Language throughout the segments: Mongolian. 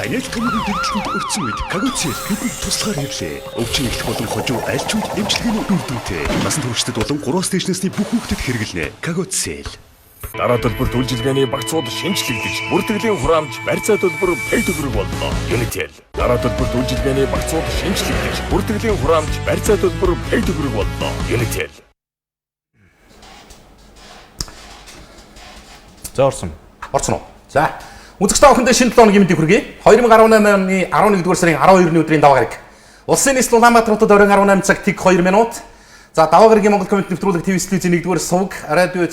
Ханиал томгийн дэгдэлтэнд өртсөн үед Кагоцел бидэнд туслахаар ирлээ. Өвчин эхлэх болон хожуу аль ч үед эмчилгээний үр дүнтэй. Насан туршидад болон 3-аас дээш насны бүх хүүхдэд хэрэглэнэ. Кагоцел. Дараа төлбөр төлжилгээний багцууд шинжлэгдэж, бүртгэлийн хураамж барьцаа төлбөр пэй төгрөг боллоо. Unitel. Дараа төлбөр төлжилгээний багцууд шинжлэгдэж, бүртгэлийн хураамж барьцаа төлбөр пэй төгрөг боллоо. Unitel. За орсон. Орсон уу? За. Үзэгч та бүхэндээ шинэ 7 хоногийн мэндийг хүргэе. 2018 оны 11-р сарын 12-ны өдрийн даваа гараг. Улсын нийслэл Улаанбаатар хотод оройн 18 цаг тэг 2 минут. За даваа гарагийн Монгол Коммент нэвтрүүлэг ТV студийн 1-р сувг радио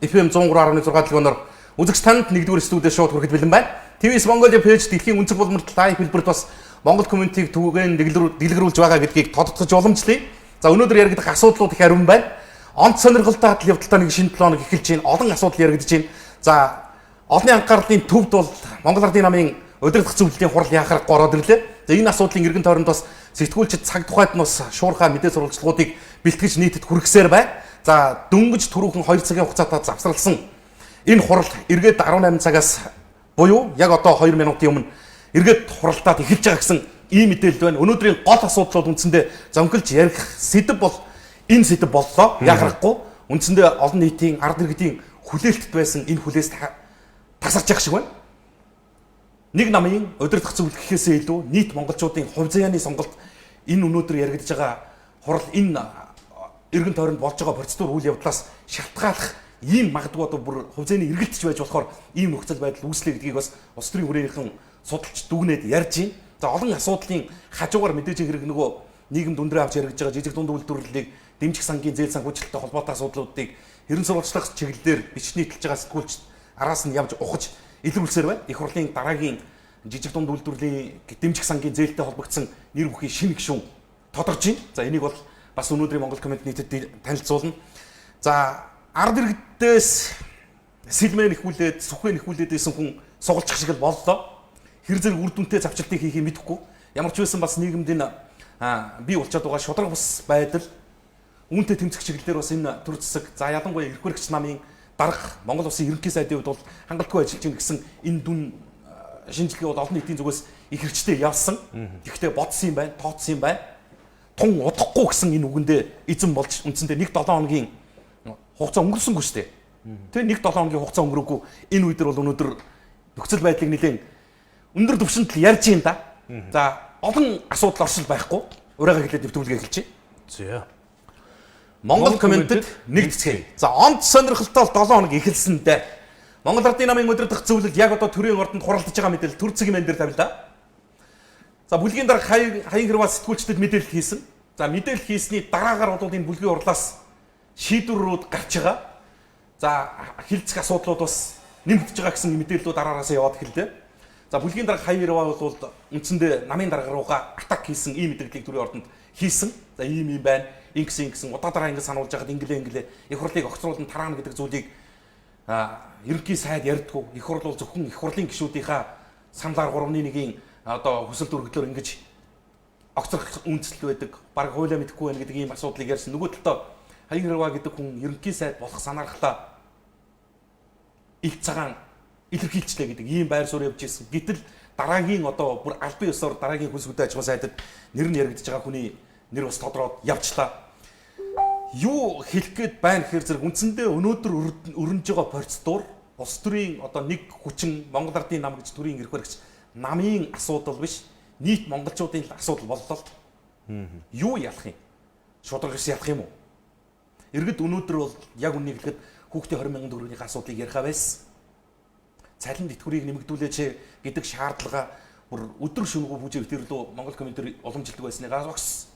FM 103.6 дэлгөөнөөр үзэгч танд 1-р студиэд шууд хүрэхэд бэлэн байна. TVS Mongolia page дэлхийн өнцөг булмарт лайв хэлбэрт бас Монгол Комментийг түгээн дэлгэрүүлж байгаа гэдгийг тодтогч уламжлая. За өнөөдөр яригдах асуудлууд их ариун байна. Онц сонирхолтой хатал явдалтай нэг шинэ 7 хоног эхэлж байна. Олон асуудал яригдж байна. За олонний анхаарлын төвд бол Монгол Ардын намын удирдах зөвлөлийн хурал яхаарахгүй ороод ирлээ. За энэ асуудлын эргэн тойронд бас сэтгүүлчид цаг тухайд нь бас шуурхай мэдээ сурвалжлагуудыг бэлтгэж нийтэд хүргэсээр байна. За дөнгөж түрүүхэн 2 цагийн хугацаатай завсралсан энэ хурал эргээд 18 цагаас буюу яг одоо 2 минутын өмнө эргээд хуралдаад эхэлж байгаа гэсэн ийм мэдээлэл байна. Өнөөдрийн гол асуудлууд үндсэндээ зөнгөлж ярих сэдэв бол энэ сэдэв боллоо. Яхаарахгүй үндсэндээ олон нийтийн ард иргэдийн хүлээлтд байсан энэ хүлээс тасарч явах шиг байна. Нэг намын удирдах зөвлөл гэхээсээ илүү нийт монголчуудын хувь заяаны сонголт энэ өнөөдөр яригдж байгаа хурал энэ эргэн тойронд болж байгаа процедур үйл явдлаас шалтгааллах ийм магадгүй одоо бүр хувь заяаны эргэлтч байж болохоор ийм нөхцөл байдал үүслээ гэдгийг бас улс төрийн хүрээлэн судалж дүгнээд ярьж байна. За олон асуудлын хажуугаар мэдээж хэрэг нөгөө нийгэмд өндрөө авч яригдж байгаа жижиг дунд үйлдвэрлэлийг дэмжих сангийн зээл санхүүжилттэй холбоотой асуудлуудыг хэрэн сурвалжлах чиглэлээр бичний төлж байгаа сэтгүүлч араас нь явж ухаж илрүүлсээр байна. Их хурлын дараагийн жижиг дунд үйлдвэрлэлийн дэмжих сангийн зээлтэй холбогдсон нэр бүхий шинэ гишүүн тодорч байна. За энийг бол бас өнөөдрийн Монгол Коммент нийтэд танилцуулна. За ард иргэдээс сэлмэн нэхүүлээд сүхээ нэхүүлээд байсан хүн сугалчих шиг л боллоо. Хэр зэрэг үр дүнтэй завчлалтыг хийхийг мэдэхгүй. Ямар ч байсан бас нийгэмд энэ бий болчиход байгаа шударга бус байдал үүнтэй тэмцэх чиглэлээр бас энэ төр зэсэг за ялангуяа эрх баригч намын дарга Монгол Улсын ерөнхий сайдын хувьд бол хангалтгүй ажиллаж байна гэсэн энэ дүн шинжилгээ бол олон нийтийн зүгээс их хэрчтэй явсан. Гэхдээ бодсон юм байна, тооцсон юм байна. Тун удахгүй гэсэн энэ үгэндээ эзэн болж үндсэндээ 1-7 хоногийн хугацаа өнгөрсөнгөө шүү дээ. Тэр 1-7 хоногийн хугацаа өнгөрөөгүй энэ үе дээр бол өнөөдөр нөхцөл байдлыг нэлээд өндөр түвшинд л ярьж юм да. За олон асуудал оршил байхгүй. Урайгаа хэлээд нэвтрүүлгээ эхэлж байна. За. Монгол Комментэд нэгдэцгээе. За онц сонирхолтой бол 7 хоног эхэлсэн дээ. Монгол Ардын намын удирдах зөвлөл яг одоо төрийн ордонд хуралдаж байгаа мэдээлэл төр зэгийн мен дээр тавилаа. За бүлгийн дарга хаян хэрвээ сэтгүүлчдэд мэдээлэл хийсэн. За мэдээлэл хийсний дараагаар бол энэ бүлгийн хурлаас шийдвэрүүд гарч байгаа. За хилцэх асуудлууд бас нэмэгдэж байгаа гэсэн мэдээллүүд дараараас яваад эхэллээ. За бүлгийн дарга хаян хэрвээ бол үндсэндээ намын дарга руугаа атак хийсэн ийм мэдээллийг төрийн ордонд хийсэн. За ийм юм байна. Ингэсэн ингэсэн удаа дараа ингэ сануулж байхад инглээ инглээ их хурлыг огцруулан тараана гэдэг зүйлийг ерөнхий сайд ярьдгүү. Их хурл бол зөвхөн их хурлын гишүүдийнхаа саналаар 3-1-ийн одоо хүсэлт өргөдлөөр ингэж огцрох үндэслэл байдаг. Бараг хуулиа мэдэхгүй байна гэдэг ийм асуудлыг ярьсан. Нөгөө талдаа Хаян Хэрваа гэдэг хүн ерөнхий сайд болох санаархлаа ил цагаан илэрхийлчлээ гэдэг ийм байр суурь явж ирсэн. Гэтэл дараагийн одоо бүр албан ёсоор дараагийн хөлс хөдөө аж ахуйн сайдад нэр нь яригдж байгаа хүний нэр бас тодроод явчлаа. Юу хэлэх гээд байна гэхээр зэрэг үндсэндээ өнөөдөр өрнөж байгаа процедур улс төрийн одоо нэг хүчин Монгол Ардын нам гэж төрийн эрх баригч намын асуудал биш нийт монголчуудын л асуудал боллоо л. Юу ялах юм? Шударга ёс ялах юм уу? Иргэд өнөөдөр бол яг үннийг хэлэхэд хүүхдийн 20 мянган төгрөгийн асуудлыг яриха байсан. Цалин тэтгэврийг нэмэгдүүлээч гэдэг шаардлага бүр өдөр шөнөгүй бүжиг битэр лөө Монгол Комментэр уламжилдаг байсныгаа огс.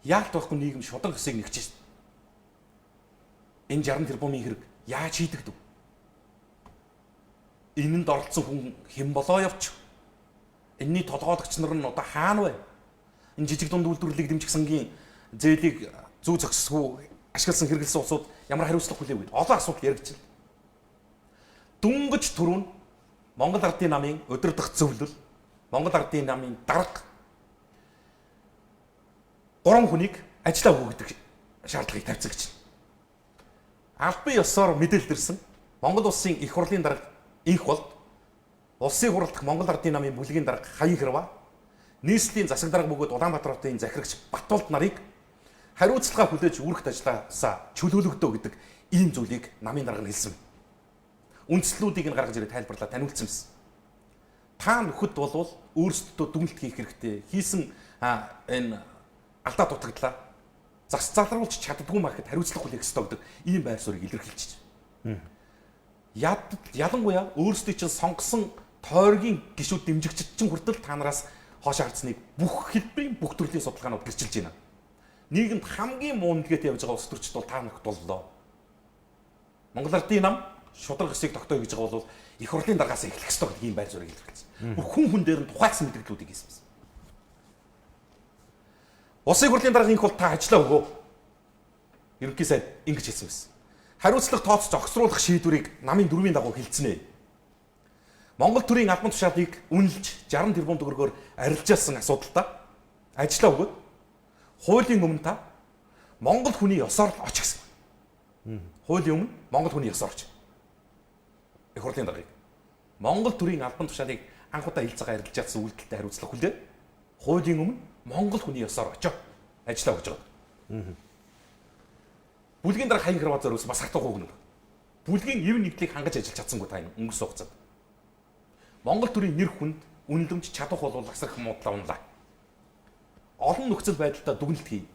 Яалт байхгүй нийгэм шударга ёсыг нэгчээ. Энэ 60 тэрбумын хэрэг яаж хийдэгдэв? Энэнд оролцсон хүн хэн болоо явчих? Энэний толгойлогч нар нь одоо хаана вэ? Энэ жижиг дунд үйлдвэрлэлийг дэмжих сангийн зээлийг зүү зохисгүй ашигласан хэрэглэсэн улсууд ямар хариуцлага хүлээв вэ? Олон асуудал яригдж байна. Дөнгөж түрүүн Монгол Ардын намын удирдах зөвлөл, Монгол Ардын намын дарга 3 хүнийг ажиллаа өгдөг шаардлагыг тавьсан гэж. Албан ёсоор мэдээлэл ирсэн. Монгол улсын их хурлын дарга инх болд Улсын хурлах Монгол Ардын намын бүлгийн дарга Хаян Хэрва, нийслэлийн засаг дарга бөгөөд Улаанбаатар хотын захирагч Батулд нарыг хариуцлага хүлээж үүрэгт ажилласаа чөлөөлөгдөө гэдэг ийм зүйлийг намын дарга нь хэлсэн. Үндслүүдийг нь гаргаж ирээ тайлбарлаа таниулсан байсан. Та нөхөд болвол өөрсдөө дүгнэлт хийх хэрэгтэй. Хийсэн энэ алдаа дутагдлаа. Зас залруулж чаддгүй махад хариуцлага хүлээх ёстой гэдэг ийм байр суурийг илэрхийлж байна. Ялангуяа өөрсдийн чинь сонгосон тойргийн гишүүд дэмжигчид чинь хүртэл та нараас хоошоо харцныг бүх хэлбэрийн бүх төрлийн судалгаанууд гэрчилж байна. Нийгэмд хамгийн муу нэлгээтэй явж байгаа улс төрчд бол та нөхд боллоо. Монгол Ардын нам шударга ёсыг тогтооё гэж байгаа бол их хурлын даргаас эхлэх ёстой гэдэг ийм байр суурийг илэрхийлсэн. Бүх хүн хүн дээр нь тухайлсан мэдээллүүдийг хийсэн байсан. Улсын хурлын дарга инх бол та ажиллаа өгөө. Ерөнхий сайд ингэж хэлсэн байсан. Хариуцлага тооцож огцруулах шийдвэрийг намын дөрвийн дагуу хэлцэнэ. Монгол төрийн албан тушаалыг үнэлж 60 тэрбум төгрөгөөр арилжаалсан асуудалтай ажиллаа өгөөд хуулийн өмнө та Монгол хүний ёсоор л оч гэсэн. Хуулийн өмнө Монгол хүний ёсоор оч. Их хурлын даргаыг Монгол төрийн албан тушаалыг анх удаа ил цагаа арилжаалсан үйлдэлтэй хариуцлага хүлээ. Хуулийн өмнө Монгол хүний ёсоор очоо. Ажиллаа өгч байгаа. Бүлгийн дарга Хаян Хэрва зориулсан бас хатуу гүнэ. Бүлгийн ив нэгдлийг хангаж ажиллаж чадсангүй та энэ өнгөрсөн хугацаанд. Монгол төрийн нэр хүнд үнэлэмж чадах бол асар их муудлаа унлаа. Олон нөхцөл байдалтай дүгнэлт хий.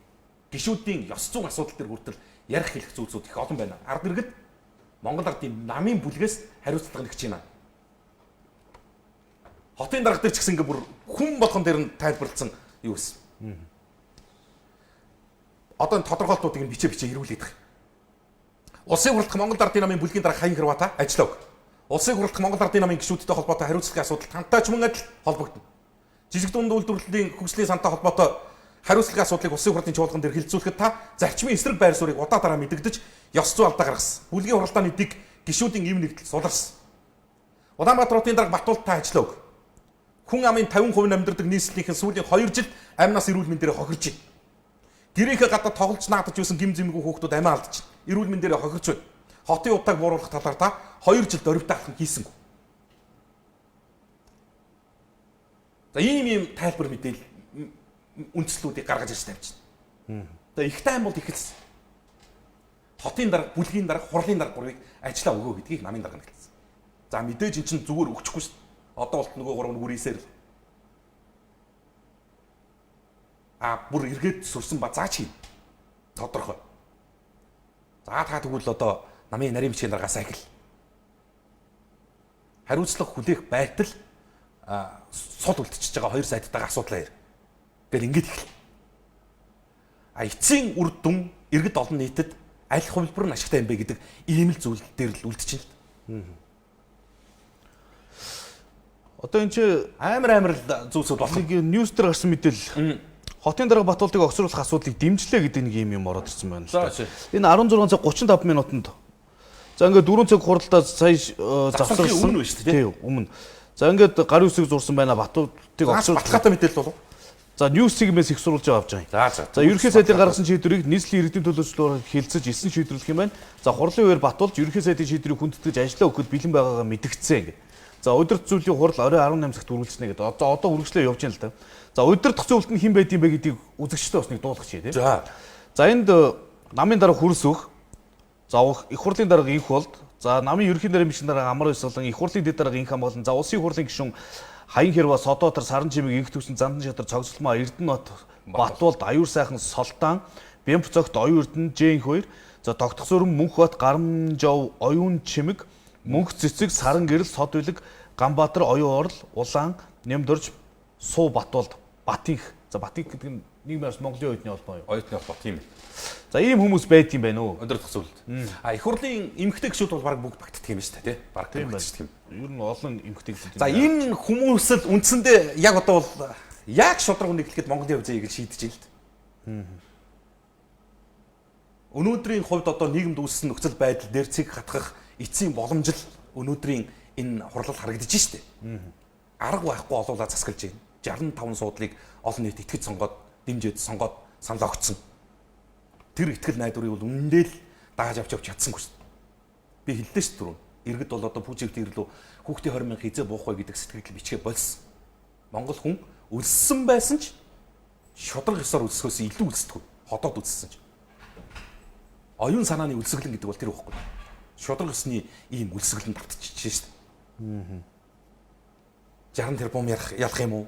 Гишүүдийн ёс зүйн асуудал төр хүртэл ярих хэлэх зүйлсүүд их олон байна. Ард иргэд Монгол ардын намын бүлгээс хариуцлага нэгч байна. Хотын дарга дээр ч гэсэн ингээ бүр хүн болгон дээр нь тайлбарласан юу вэ? Одоо энэ тодорхойлтуудыг нь бичээ эргүүлээд байгаа. Улсын хурлах Монгол Ардын намын бүлгийн дарга Хаян Хэрва та ажиллаа өг. Улсын хурлах Монгол Ардын намын гишүүдтэй холбоотой хариуцлагын асуудал тантай ч мөн адил холбогдоно. Жижиг дунд үйлдвэрлэлийн хөгжлийн сантай холбоотой хариуцлагын асуудлыг улсын хурлын чуулган дээр хэлэлцүүлэхэд та зарчмын эсрэг байр суурийг удаа дараа мэдэгдэж ёс зүй алдаа гаргасан. Бүлгийн хуралдааны дэг гишүүдийн эв нэгдэл суларсан. Улаанбаатар хотын дарга Батулд та ажиллаа өг. Хүн амын 50% амьдардаг нийслэлийнхэн сүүлийн 2 жилд амнаас эрүүл мэндээр хохирж байна. Гэрийнхээ гадаа тоглож наадаж байсан гим зэмгүй хүүхдүүд амиа алдчих. Эрүүл мэндээр хохирч байна. Хотын удааг бууруулах талаар та 2 жил дөрвтэй алхам хийсэнгүй. За ийм тайлбар мэдээлэл үндслүүдийг гаргаж ирж тавьчихна. За их тайм бол эхэлсэн. Хотын дарга, бүлгийн дарга, хурлын дарга гурвыг ажиллаа өгөө гэдгийг намын дарга нь хэлсэн. За мэдээж эн чинь зүгээр өгчихгүй шүү дээ. Одоо болт нөгөө гурав нь үрээсээр л. А бүр эргээд сүрсэн ба заач хий. Тодорхой. За та тэгвэл одоо намын нарийн бичгийн даргаас ахил. Хариуцлага хүлээх байтал сул үлдчихэж байгаа хоёр сайдтайгаа асуудлаа яар. Тэгэл ингэж эхэлнэ. А эцсийн үр дүн иргэд олон нийтэд аль хувилбар нь ашигтай юм бэ гэдэг ийм л зүйл дээр л үлдчихэв л. Одоо энэ чи амар л зүйлсүүд болох. Нэг ньюс дээр гарсан мэдээлэл. Хотын дарга Батулдыг огцруулах асуудлыг дэмжлээ гэдэг нэг юм ороод ирсэн байна л да. Энэ 16 цаг 35 минутанд. За ингээд 4 цаг хуралдаа сая завсарсан. Өмнө шүү дээ. Тийм, өмнө. За ингээд гарын үсэг зурсан байна Батулдыг огцруулах. Баталгаатай мэдээлэл болов. За ньюс-ийг их сурулж авч байгаа юм. За. За ерөнхий сайдын гаргасан шийдвэрийг нийслэлийн иргэдийн төлөөчлөөр хилцэж эсэн шийдвэрлэх юм байна. За хурлын үеэр Батулж ерөнхий сайдын шийдвэрийг хүндэтгэж ажиллаа өгөхөд бэлэн байгаагаа мэдгдсэн ингээд. За удирдах зүйлийн хурал орой 18 цагт үргэлжлэнэ гэдэг. Одоо үргэлжлээ явж байна л да. За удирдах зүйлд нь хэн байд юм бэ гэдгийг үзэгчдээ бас нэг дуулгах чий тийм. За. За энд намын дарга Хөрс өг. За их хурлын дарга Инх болд. За намын ерөнхий даргын бичгийн дарга Амар Баясгалан, их хурлын дэд дарга Инх Хамгаалан, за улсын хурлын гишүүн Хаян Хэрва, Содоотор, Саран Чимэг, Инх Төвсөн, Зандан Шатар, Цогцлмаа, Эрдэнэбат, Батулд, Аюур Сайхан, Солтан, Бямб Цогт, Оюун Эрдэнэ, Жээнх хоёр, за Тогтох Сүрэн, Мөнхбат, Гарамжов, Оюун Чимэг, Мөнх Цэцэг, Саран Гэрэл, Сод Үлэг, Ганбаатар, Оюун Орол, Улаан, Нямдурж, Суу Батулд, Батынх. За Батынх гэдэг нь нийгмийн арс Монголын оюутны холбоо юу? Оюутны холбоо тийм ээ. За ийм хүмүүс байд юм байна уу? Өндөрдөх зүйлд. А их хурлын эмгтэй гишүүд бол баг бүгд багтдаг юм шүү дээ, тий? Баг багтдаг юм. Ер нь олон эмгтэй гишүүд. За энэ хүмүүс л үндсэндээ яг одоо бол яг шудраг үнийг хэлэхэд Монголын хувьд зэйг шийдэж байна л дээ. Өнөөдрийн хувьд одоо нийгэмд үүссэн нөхцөл байдал дээр цэг хатгах эцсийн боломж л өнөөдрийн энэ хурлал харагдаж штэ. Арга байхгүй олуулаа засгалж байна. 65 суудлыг олон нийт итгэж сонгоод дэмжиж сонгоод санал огцсон. Тэр итгэл найдварыг бол үнэндээ л дааж авч явж чадсангүй шүү дээ. Би хэллээ шүү дээ түрүү. Иргэд бол одоо пүүжигт ирлүү хүүхдийн 20 мянга хизээ буух вэ гэдэг сэтгэл бичгээ болсон. Монгол хүн өлссөн байсан ч шударга ёсоор өлсөхөөс илүү өлсдөг. Ходоод өлссөн ч. Оюун санааны өлсгөлэн гэдэг бол тэр байхгүй. Шударга ёсны ийм өлсгөлэн давтчихжээ шүү дээ. 60 тэрбум ялах юм уу?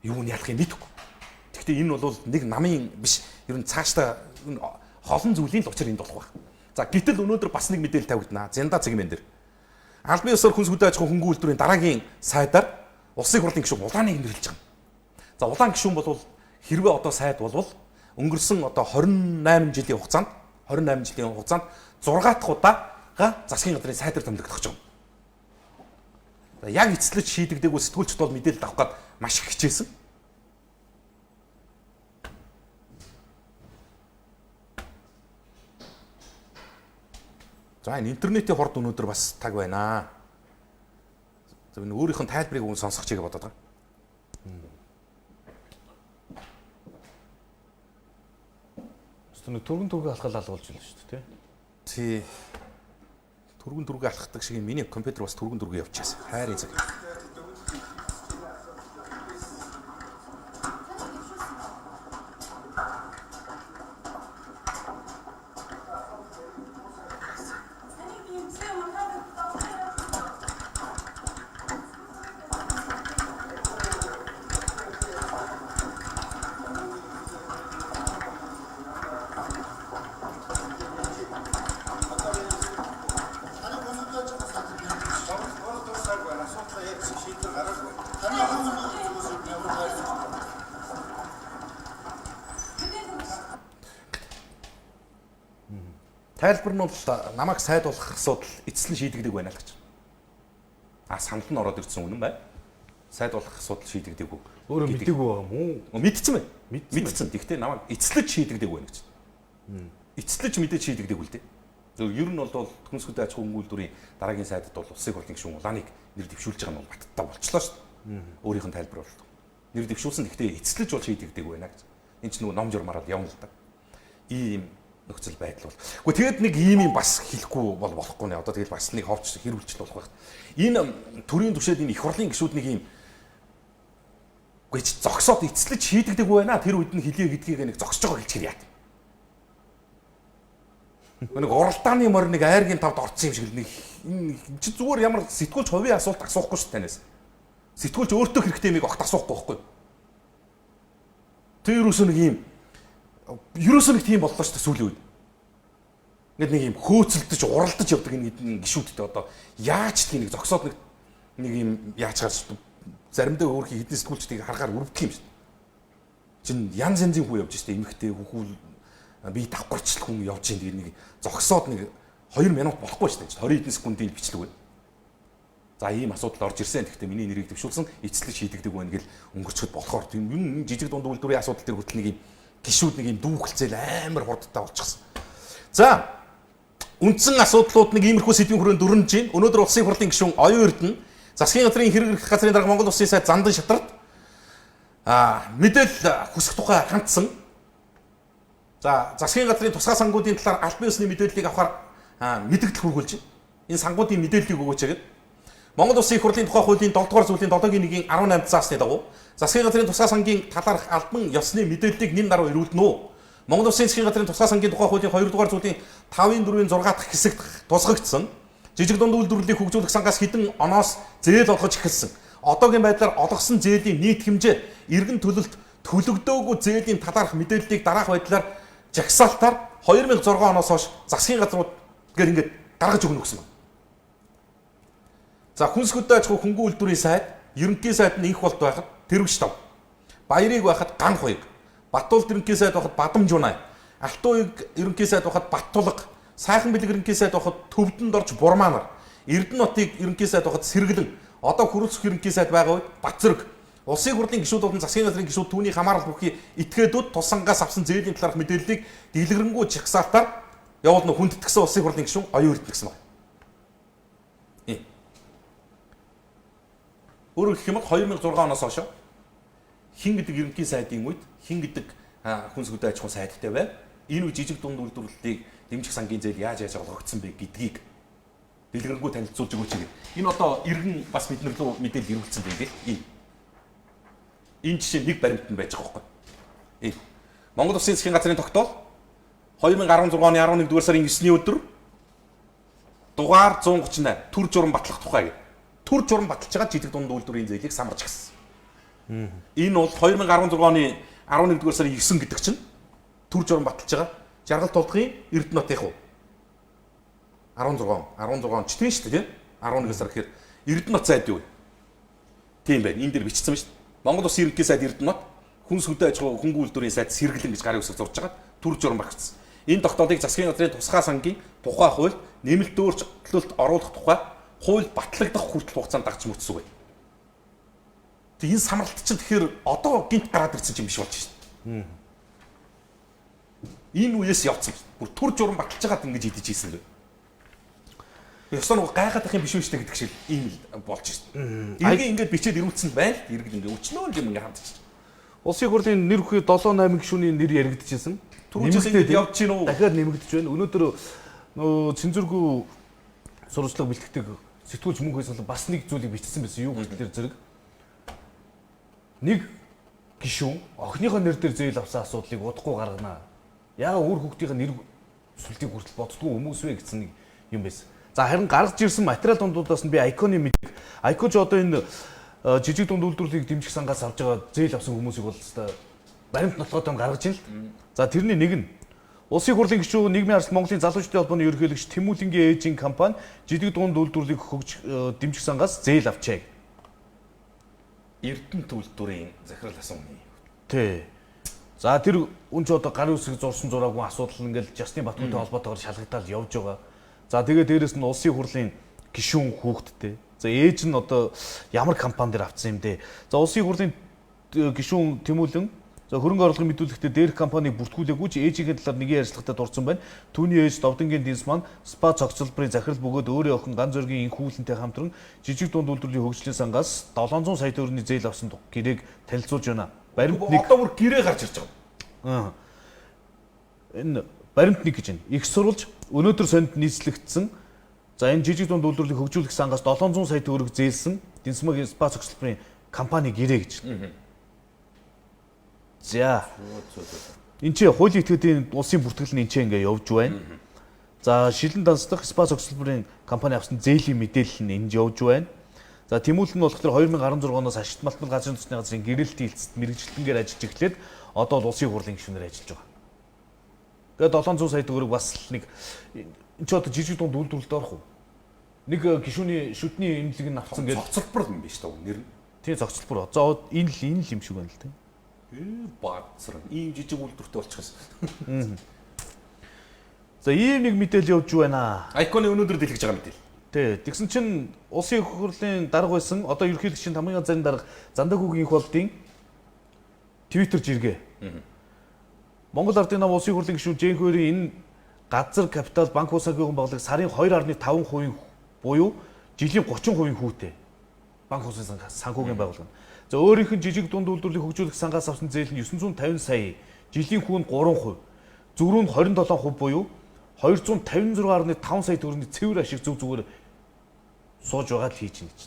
Юу нь ялах юм мэдэхгүй. Гэхдээ энэ бол нэг намын биш, ер нь цаашдаа холон зүйлийн л учир энд болох байх. За гэтэл өнөөдөр бас нэг мэдээлэл тавигдана. Зянда цэгмэн дээр. Албан ёсоор хүнс хөдөө аж ахуйн хөнгөн үйлдвэрийн дараагийн сайдаар улсын хурлын гишүүн Улааныг нэрлэж байгаа. За Улаан гишүүн бол хэрвээ одоо сайд болвол өнгөрсөн одоо 28 жилийн хугацаанд 6 дахь удаага засгийн газрын сайдаар томилогдох гэж байгаа. За яг эцлэж шийдэгдээгүй сэтгүүлчд бол мэдээлэл авах гээд маш их хичээсэн. За энэ интернетийн хурд өнөөдөр бас таг байна. За энэ өөрийнх нь тайлбарыг өгөн сонсох чигээ бодоод байгаа. Нэг түргэн түргэн алхал алгуулж байна шүү дээ, тий. Тий. Түргэн түргэн алхахдаг шиг миний компьютер бас түргэн түргэн явчихсан. Хайрын цаг. Тайлбар нь бол намайг сайд болох асуудал эцэслэн шийдэгдэг байна л гэж. А санал нь ороод ирсэн үнэн байна. Сайд болох асуудал шийдэгдэггүй. Өөрөө мэдээгүй байгаа юм уу? Мэдсэн бай. Мэдсэн. Гэхдээ намайг эцэслэж шийдэгдэг байна гэж. Эцэслэж мэдээж шийдэгдэг үл дээ. Ер нь бол хүнс хөдөө аж ахуйн үйлдвэрийн дараагийн сайдад бол улсын хурлын гишүүн Улааныг нэр дэвшүүлж байгаа нь бол баттай болчлоо шүү дээ. Өөрийнх нь тайлбар бол. Нэр дэвшүүлсэн. Гэхдээ эцэслэж бол шийдэгдэг байна гэж. Энд ч нөгөө ном журмаараа явна л да. Ийм нөхцөл байдал бол. Гэхдээ тэгэд нэг ийм юм бас хэлэхгүй бол болохгүй нэ. Одоо тэгэл бас нэг ховч хэрүүлжил болох байх. Энэ төрийн түвшээд энэ их хурлын гишүүд нэг ийм гэж зогсоод эцэслэж шийдэгдэг байна. Тэр үед нь хэлье гэдгийг нэг зогсож байгаа хэлчихэр яат. Нэг уралдааны морь нэг айргийн тавд орсон юм шиг л нэг энэ чи зүгээр ямар сэтгүүлч хувийн асуулт асуухгүй шүү танаас. Сэтгүүлч өөртөө хэрэгтэй юмыг огт асуухгүй байхгүй. Тэр ерөөсөө нэг ийм ерөөсөө нэг тийм боллоо шүү дээ сүүлийн үед. Ингээд нэг ийм хөөцөлдөж уралдаж явдаг энэ гишүүдтэй одоо яаж тийм нэг зогсоод нэг ийм яаж гарч заримдаа өөрхий хэдэн сэтгүүлчдийг харахаар өрөвдөх юм шүү дээ. Чин янз янзын хүн явж штэ эмэгтэй хүүхүүл би давхарчлах хүн явж ин тэгээ нэг зогсоод нэг 2 минут болохгүй штэ 20 хэдэн секундын бичлэг байна. За ийм асуудал орж ирсэн. Гэхдээ миний нэрийг дэвшүүлсэн эцэслэг шийдэгдэг байна гэл өнгөрчөхөд болохоор тийм юм жижиг дунд үйлдвэрийн асуудал дээр хүртэл нэг ийм гишүүд нэг ийм дүүхэлцэл амар хурдтай болчихсон. За үндсэн асуудлууд нэг иймэрхүү сэдвийн хүрээнд дөрнөж байна. Өнөөдөр улсын хурлын гишүүн Оюун Эрдэнэ засгийн газрын хэрэг эрхлэх газрын дарга Монгол Улсын сайд Зандан шатарт мэдээлэл хүсэх тухай хандсан. За засгийн газрын тусгай сангуудын талаар албан ёсны мэдээллийг авахар мэдэгдэл хүргүүлж байна. Энэ сангуудын мэдээллийг өгөөч гэдэг. Монгол Улсын их хурлын тухай хуулийн 7 дугаар зүйлийн 7-гийн 1-ийн 18 заасны дагуу засгийн газрын тусгай сангийн талаарх албан ёсны мэдээллийг нэм даруй эрүүлнэ үү? Монгол Улсын засгийн газрын тусгай сангийн тухай хуулийн 2 дугаар зүйлийн 5-ын 4-ийн 6 дахь хэсэгт тусгагдсан жижиг дунд үйлдвэрлэлийг хөгжүүлэх сангаас хэдэн оноос зээл олгож эхэлсэн. Одоогийн байдлаар олгосон зээлийн нийт хэмжээ эргэн төлөлт төлөгдөөгүй зээлийн талаарх мэдээллийг дараах байдлаар жагсаалтаар 2006 оноос хойш засгийн газрууд гэр ингээд гаргаж өгнө гэсэн байна. За хүнс хөдөө аж ахуй хөнгөн үйлдвэрийн сайд, ерөнхий сайд нь инх болд байхад Тэрвш тав. Баярыг байхад Ган хуйг, Батуулд ерөнхий сайд байхад Бадамжунай, Алтууйг ерөнхий сайд байхад Баттулга, Сайхан бэлэг ерөнхий сайд байхад Төвдөнд орж Бурмаанар, Эрдэнэ хотыг ерөнхий сайд байхад Сэргэлэн, одоо Хөрөлцөх ерөнхий сайд байгаа үед Батцэрэг. Улсын хурлын гишүүд болон засгийн газрын гишүүд түүний хамаарал бүхий этгээдүүд тус сангаас авсан зээлийн талаарх мэдээллийг дэлгэрэнгүй жагсаалтаар явуулна хүндэтгэсэн улсын хурлын гишүүн Оюун Эрдэнэ гэсэн байна. Өөрөөр хэлэх юм бол 2006 оноос хойш хин гэдэг ерөнхий сайдын үед хин гэдэг хүнс хөдөө аж ахуйн сайдтай байв. Энэ үе жижиг дунд үйлдвэрлэлийг дэмжих сангийн зээл яаж яаж олгогдсон бэ гэдгийг дэлгэрэнгүй танилцуулж өгөөч гэх. Энэ одоо иргэн бас бид нар рүү мэдээлэл ирүүлсэн юм бэл. Энэ жишээ нэг баримт нь байж байгаа байхгүй. Монгол Улсын засгийн газрын тогтоол 2016 оны 11-р сарын 9-ний өдөр дугаар 138 төр журам батлах тухай гэх. Төр журам баталж байгаа жижиг дунд үйлдвэрийн зээлийг самарч гисэн. Энэ бол 2016 оны 11-р сарын 9 гэдэг чинь төр журам баталж байгаа Жаргал тулгын Эрдэнэтийн хуу 16 ч тийм шүү дээ, 11 сар гэхээр Эрдэнэт сайд юу? Тийм байна. Энэ дээр бичсэн байна шүү дээ. Монгол Улсын ерөнхий сайд Эрдэнэт хүнс хөдөө аж ахуй хөнгөн үйлдвэрийн сайд сэргэлэн гэж гарын үсэг зурж байгаа төр журам багцсан. Энэ тогтоолыг засгийн газрын тусгай сангийн тухай хуульд нэмэлт өөрчлөлт оруулах тухай хууль батлагдах хүртэл хугацаанд дагж мөрдсөн бай. Тэг энэ самралт чинь тэгэхээр одоо гинт гараад ирсэн юм биш болж шин. Энэ үеэс явцсан. Бүр төр журам баталж байгаад ингэж идэж ийсэн л. Ёстой нэг гайхаад ах юм биш үү штэ гэдэг шиг ийм л болж шин. Иргэн ингээд бичээд ирүүлсэн байна л. Иргэн ингээд өчнөө юм ингээд хандчих. Улсын хурлын нэр бүхий 7 8 гишүүний нэр яригдчихсэн. Түрүүчээс ингэж явж гин үү? Дахиад нэмэгдэж байна. Өнөөдөр нөө цензургүй сурвалжлага бэлтгэдэг сэтгүүлч мөнхөөс бол бас нэг зүйлийг бичсэн байсан. Юу гэхээр зэрэг нэг гишүүн охиныхоо нэр дээр зээл авсан асуудлыг удахгүй гаргана. Яагаад үр хүүхдийнхээ нэр сүлтийг хүртэл боддгоо хүмүүс вэ гэсэн нэг юм байсан. За харин гаргаж ирсэн материал дундуудаас нь би Айконы мэдэг. Айко ч одоо энэ жижиг дунд үйлдвэрлэлийг дэмжих сангаас авч байгаа зээл авсан хүмүүсийг бол өстой баримт нотлоготой гаргаж ийн л. За тэрний нэг нь Улсын хурлын гишүүн Нийгмийн арслан Монголын залуучдын холбооны ерөнхийлөгч Тэмүүлэнгийн ээжийн компани жижиг дунд үйлдвэрлэлийг хөгж дэмжих сангаас зээл авчээ. Эрдэнэт үйлдвэрийн захирал асан хүний. Тий. За тэр үн ч одоо гарын үсэг зурсан зураагүй асуудал ингээл Жастин Батгүйтэй холбоотойгоор шалгагдаад явж байгаа. За тэгээ дээрэс нь улсын хурлын гишүүн хүүхэдтэй. За ээж нь одоо ямар компани дээр авцсан юм бэ? За улсын хурлын гишүүн Тэмүүлэн за хөрөнгө оруулалтын мэдүүлэгтээ дээрх компаниг бүртгүүлээгүй ч ээжийнхээ талаар нэгэн ярилцлагатай дурдсан байна. Түүний ээж Довдонгийн Дэнс маань СПА цогцлборын захирал бөгөөд өөрийн охин ган зөргийн инх хүүлэнтэй хамтран жижиг дунд үйлдвэрлэлийн хөгжлийн сангаас 700 сая төгрөгийн зээл авсан гэрээг танилцуулж байна. Баримт нэг одоо бүр гэрээ гарч ирж байгаа. Энэ баримт нэг гэж байна. Их сурвалж өнөөдөр сонд нийслэгдсэн. За энэ жижиг дунд үйлдвэрлэлийг хөгжүүлэх сангаас 700 сая төгрөг зээлсэн Дэнсмагийн СПА цогцлборын компани гэрээ гэж. За. Энд чи хуулийн этгээдийн улсын бүртгэл нь энэ ч ингээ явж байна. За шилэн дансдах СПА цогцлборын компани авсан зээлийн мэдээлэл нь энд явж байна. За Тэмүүлэн нь болохоор 2016 оноос Ашигт малтмал газрын тусны газрын гэрэлтийн хэлцэд мэрэгжилтэнгээр ажиллаж эхлээд одоо бол улсын хурлын гишүүнээр ажиллаж байгаа. Тэгээд 700 сая төгрөг бас л нэг энэ ч одоо жижиг дунд үйлдвэрлэлд орох уу? Нэг гишүүний шүдний эмнэлэг нь авцсан гэдэг цогцлбор юм биш үү нэр нь. Тийм цогцлбор. За энэ л юм шиг байна л тийм. Баазар ийм жижиг үйлдвэртэй болчихсон. За ийм нэг мэдээлэл явж байна. Айконы өнөөдөр дэлгэж байгаа мэдээлэл. Тий, тэгсэн чинь улсын их хурлын дарга байсан одоо ерөнхийлөгчийн тамгын газрын дарга Зандагүгийн их болдын Twitter жиргээ. Монгол Ардын нам улсын хурлын гишүүн Жэнхүрийн энэ газар капитал банк улсын байгууллага сарын 2.5% буюу жилийн 30% хүүтэй банк улсын санхүүгийн байгууллага. За өөрийнх нь жижиг дунд үйлдвэрлэлийг хөгжүүлэх сангаас авсан зээл нь 950 сая, жилийн хүү нь 3%, зөрүү нь 27% буюу 256.5 сая төгрөгийн цэвэр ашиг зөв зүгээр сууж байгаа л хийж гин гэж.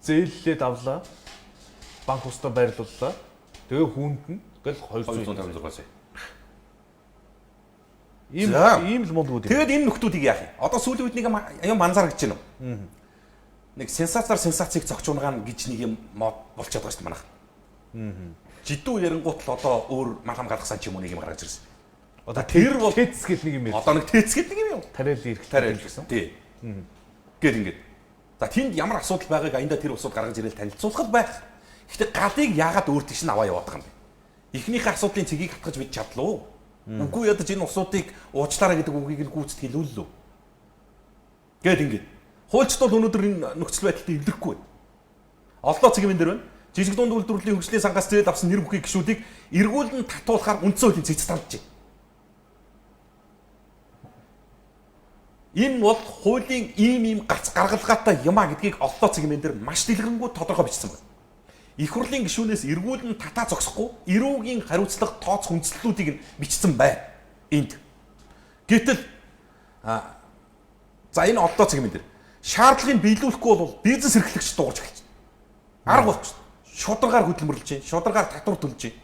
Зээллээд авлаа. Банк устдаа байрлууллаа. Тэгээ хүүнд нь гэл 256 сая. Ийм л мундгууд юм. Тэгээд энэ нөхдүүдийг яах юм? Одоо сүүлийн үед нэг юм анзаарч байна уу? Нэг сенсацаар сенсацийг зогч унгаана гэж нэг юм мод болчиход байгаа шүү дээ манайх. Жидүү ярингуут л одоо өөр малгам гаргасан ч юм уу нэг юм гаргаж ирсэн. Одоо тэр бол тэц гэл нэг юм ярьсан. Одоо нэг тэц гэл нэг юм юу? Тариал эрхлэл тариал гэсэн. Тий. Гэл ингээд. За тэнд ямар асуудал байгааг аяндаа тэр усуд гаргаж ирэл танилцуулах байх. Гэхдээ галыг яагаад өөр тийш нь аваа яваад байгаа юм бэ? Эхнийхээ асуудлын цэгийг хатгаж бид чадлаа. Үгүй ядаж энэ усуудыг уучлаарай гэдэг үгийг нь гүйцэтгэлүүллээ. Гэл ингээд. Хуульчд бол өнөөдөр энэ нөхцөл байдалтай илэрхгүй байна. Оллоо цэгийн дээр байна. Жижиг дунд үйлдвэрлэлийн хөгжлийн сангаас зээл авсан нэр бүхий гишүүдийг эргүүлэн татуулахаар үндсэн хуулийн цэцэд хандж байна. Энэ бол хуулийн ийм гац гаргалгаатай юмаа гэдгийг оллоо цэгийн дээр маш дэлгэрэнгүй тодорхой бичсэн байна. Их хурлын гишүүнээс эргүүлэн татаа зогсохгүй эрүүгийн хариуцлага тооцох үндслүүдийг нь бичсэн байна. Энд. Гэтэл за энэ олдоо цаг юм дээр шаардлагыг биелүүлэхгүй бол бизнес эрхлэгч дуугарч эхэлж байна. Арга болчих. Шударгаар хөдөлмөрлөж байна. Шударгаар татвар төлж байна.